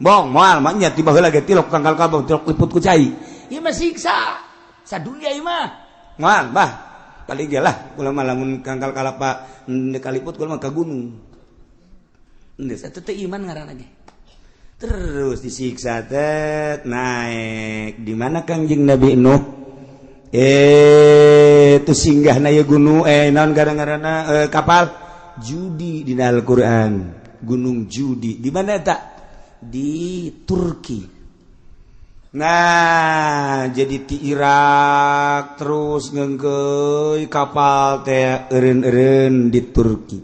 Bong, moal mah nya tiba heula ge tilok tanggal kalapa, tilok liput ku cai. Ieu mah siksa. Sadunia ieu mah. Moal, bah. Kali ge lah kula mah lamun tanggal kalapa kaliput kula mah ka gunung. Geus atuh teu iman ngaranna ge. Terus disiksa teh naik di mana Kangjeng Nabi Nuh? Itu singgah na ieu gunung, naon gara-garana, kapal Judi di Al-Qur'an. Gunung Judi di mana tak? Di Turki. Nah, jadi di Irak terus ngengkeuy kapal teh eureun-eureun di Turki.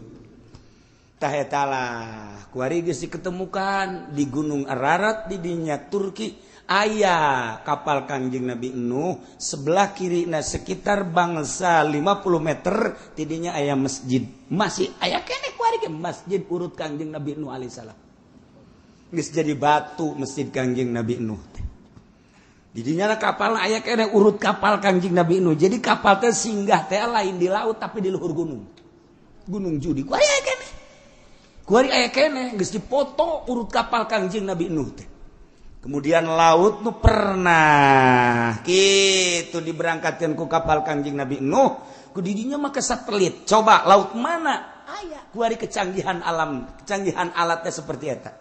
Tah eta lah, kuari geus diketemukan di Gunung Ararat di dinya Turki aya kapal Kangjeng Nabi Nuh, sebelah kiri nah sekitar bangsa 50 meter tidinya aya masjid. Masih aya keneh kuari ge masjid urut Kangjeng Nabi Nuh alaihissalam. Geus jadi batu masjid Kangjeng Nabi Nuh teh. Didinya kapal aya keneh urut kapal Kangjeng Nabi Nuh. Jadi kapal teh singgah teh lain di laut tapi di luhur gunung. Gunung Judi. Kuari aya keneh. Kuari aya keneh geus dipoto urut kapal Kangjeng Nabi Nuh teh. Kemudian laut nu pernah kitu diberangkatkan ku kapal Kangjeng Nabi Nuh. Ku didinya mah ke satelit. Coba laut mana? Aya kuari kecanggihan alam, kecanggihan alatnya seperti eta.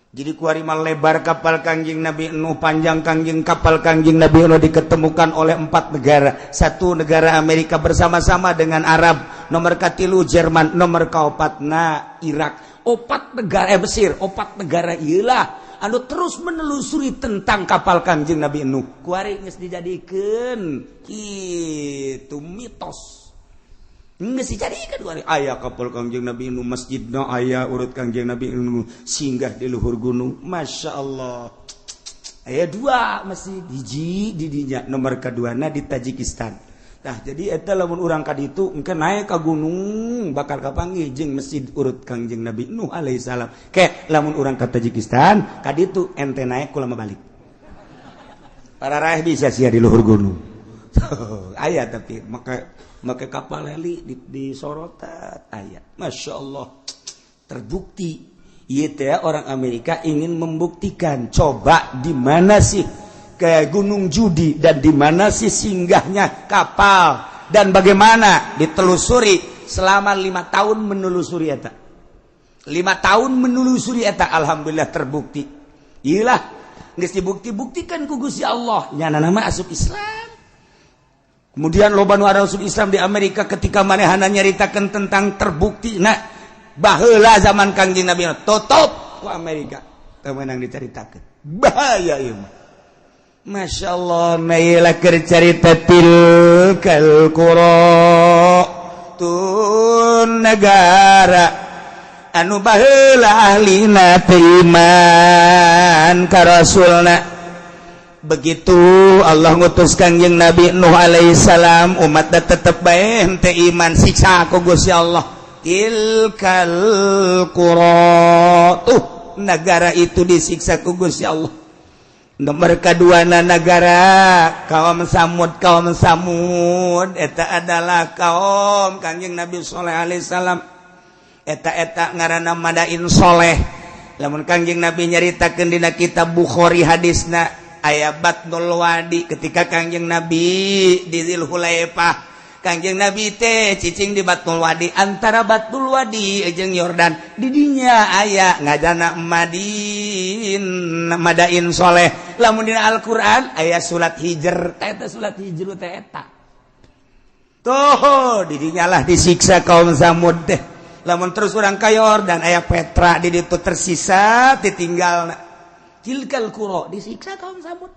Jadi kuari mah lebar kapal Kangjeng Nabi Nuh, panjang kangjeng kapal Kangjeng Nabi Nuh, diketemukan oleh empat negara. Satu negara Amerika bersama-sama dengan Arab, nomor katilu Jerman, nomor kaopatna Irak. Opat negara, Mesir, opat negara iyalah anu terus menelusuri tentang kapal Kangjeng Nabi Nuh. Kuari geus dijadikeun kitu mitos. Geus dijadikeun kuari aya kapal Kangjeng Nabi Nuh, masjidna aya urut Kangjeng Nabi Nuh singgah di luhur gunung. Masya Allah. Aya dua masjid, hiji di dinya, nomor keduana di Tajikistan. Nah, jadi eta lamun urang ka ditu engke naik ka gunung bakal kapanggih jeung masjid urut Kangjeng Nabi Nuh alaihi salam. Ke lamun urang ka Tajikistan ka ditu ente naik kulama balik. Para raih bisa sia di luhur gunung. Aya tapi make kapal heli di sorotan aya. Masya Allah, terbukti. Ieu teh orang Amerika ingin membuktikan, coba di mana sih ke Gunung Judi dan di mana sih singgahnya kapal dan bagaimana ditelusuri selama 5 tahun menelusuri eta, 5 tahun menelusuri eta. Alhamdulillah terbukti. Iyalah, geus dibukti-buktikan ku Gusti Allah, nyana nama asup Islam. Kemudian loba nu asup Islam di Amerika ketika manehana nyaritakeun tentang terbukti. Nah, baheula zaman Kangjeng Nabi tutup ku Amerika, teu meunang dicaritakeun, bahaya ieu mah. Masya Allah, mailah cerita tilkal qura, tun negara anu baheula ahlina teu iman ka rasulna. Begitu Allah ngutus Kangjeng Nabi Nuh alaihissalam, umat tetep bae henteu iman, siksa ku Gusti Allah. Tilkal qura, tuh negara itu disiksa ku Gusti Allah. Nomor kedua negara kaum Samud. Kaum Samud eta adalah kaum Kangjeng Nabi Soleh alaihissalam. Eta eta ngaranna Madain Soleh. Lamun Kangjeng Nabi nyaritakeun dina kitab Bukhari, hadisna aya Batnul Wadi. Ketika Kangjeng Nabi di Dzulhulaifah, Kangjeng Nabi teh cicing di Batnul Wadi, antara Batnul Wadi jeung Yordan. Didinya aya ngajana Madin, Madain Soleh. Lamun dina Al-Qur'an aya surat Hijr, teh eta surat Hijr teh eta tuh. Didinya lah disiksa kaum Samud teh. Lamun terus urang ka Yordan aya Petra, di ditu tersisa ditinggal. Tilkal qura, disiksa kaum Samud.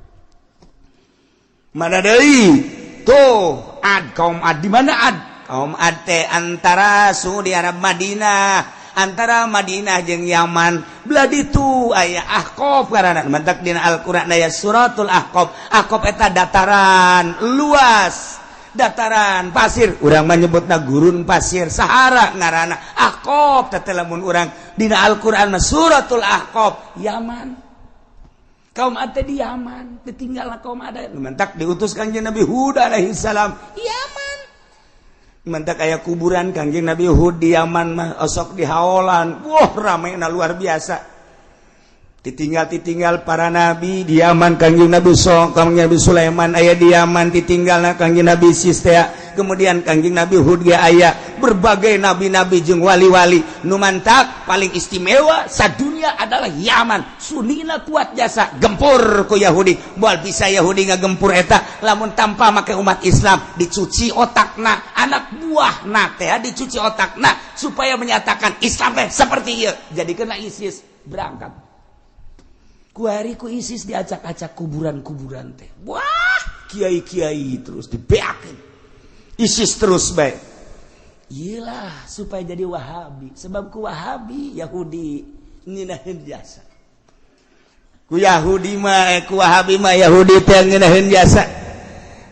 Mana deui tuh? Ad, kaum Ad. Di mana Ad? Kaum Ad teh antara Saudi Arab, Madinah, antara Madinah jeung Yaman belah ditu aya Ahqaf karana mantak dina Al-Qur'an aya suratul Ahqaf. Ahqaf eta dataran luas, dataran pasir, urang menyebutna gurun pasir, Sahara ngaranna. Ahqaf teh lamun urang dina Al-Qur'an mah suratul Ahqaf, Yaman. Kaum Ad di Yaman ditinggal. Kaum Ad mantak diutus Kangjeng Nabi Hud alaihi salam, Yaman. Mantak aya kuburan Kangjeng Nabi Hud di Yaman mah osok di haolan. Wah, rame na luar biasa. Ditinggal-ditinggal para nabi di Yaman. Kangjeng Nabi So, Kangjeng Nabi Sulaiman aya di Yaman, ditinggal Kangjeng Nabi Sistea. Kemudian Kangjeng Nabi Hud ge aya, berbagai nabi-nabi jeung wali-wali. Nu mantak paling istimewa sadunia adalah Yaman. Sunina kuat jasa gempur ku Yahudi. Moal bisa Yahudi ngagempur eta lamun tanpa make umat Islam dicuci otakna, anak buahna teh dicuci otakna supaya menyatakan Islam teh seperti ieu. Jadi kena ISIS berangkat kuari ku ISIS, diacak-acak kuburan-kuburan teh. Wah, kiai-kiai terus dibeakeun ISIS terus baik. Iyalah, supaya jadi Wahabi. Sebab ku Wahabi Yahudi ngeunaheun jasa. Ku Yahudi mah, ku Wahabi mah Yahudi teh ngeunaheun jasa.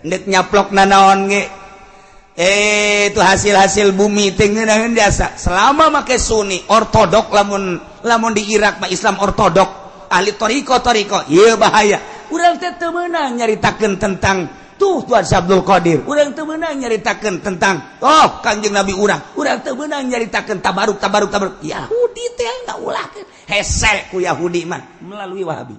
Ndek nyaplok nanaon ge, itu hasil-hasil bumi teh ngeunaheun jasa. Selama make Sunni ortodok, lamun lamun di Irak mah Islam ortodok, ahli toriko toriko, ieu bahaya. Urang teh teu meunang nyaritakeun tentang tuh Tuhan Abdul Qadir, urang teu meunang nyaritakeun tentang oh Kangjeng Nabi urang, urang teu meunang nyaritakeun tabaruk tabaruk tabaruk. Yahudi teh ngaulahkeun, hese ku Yahudi mah melalui Wahabi.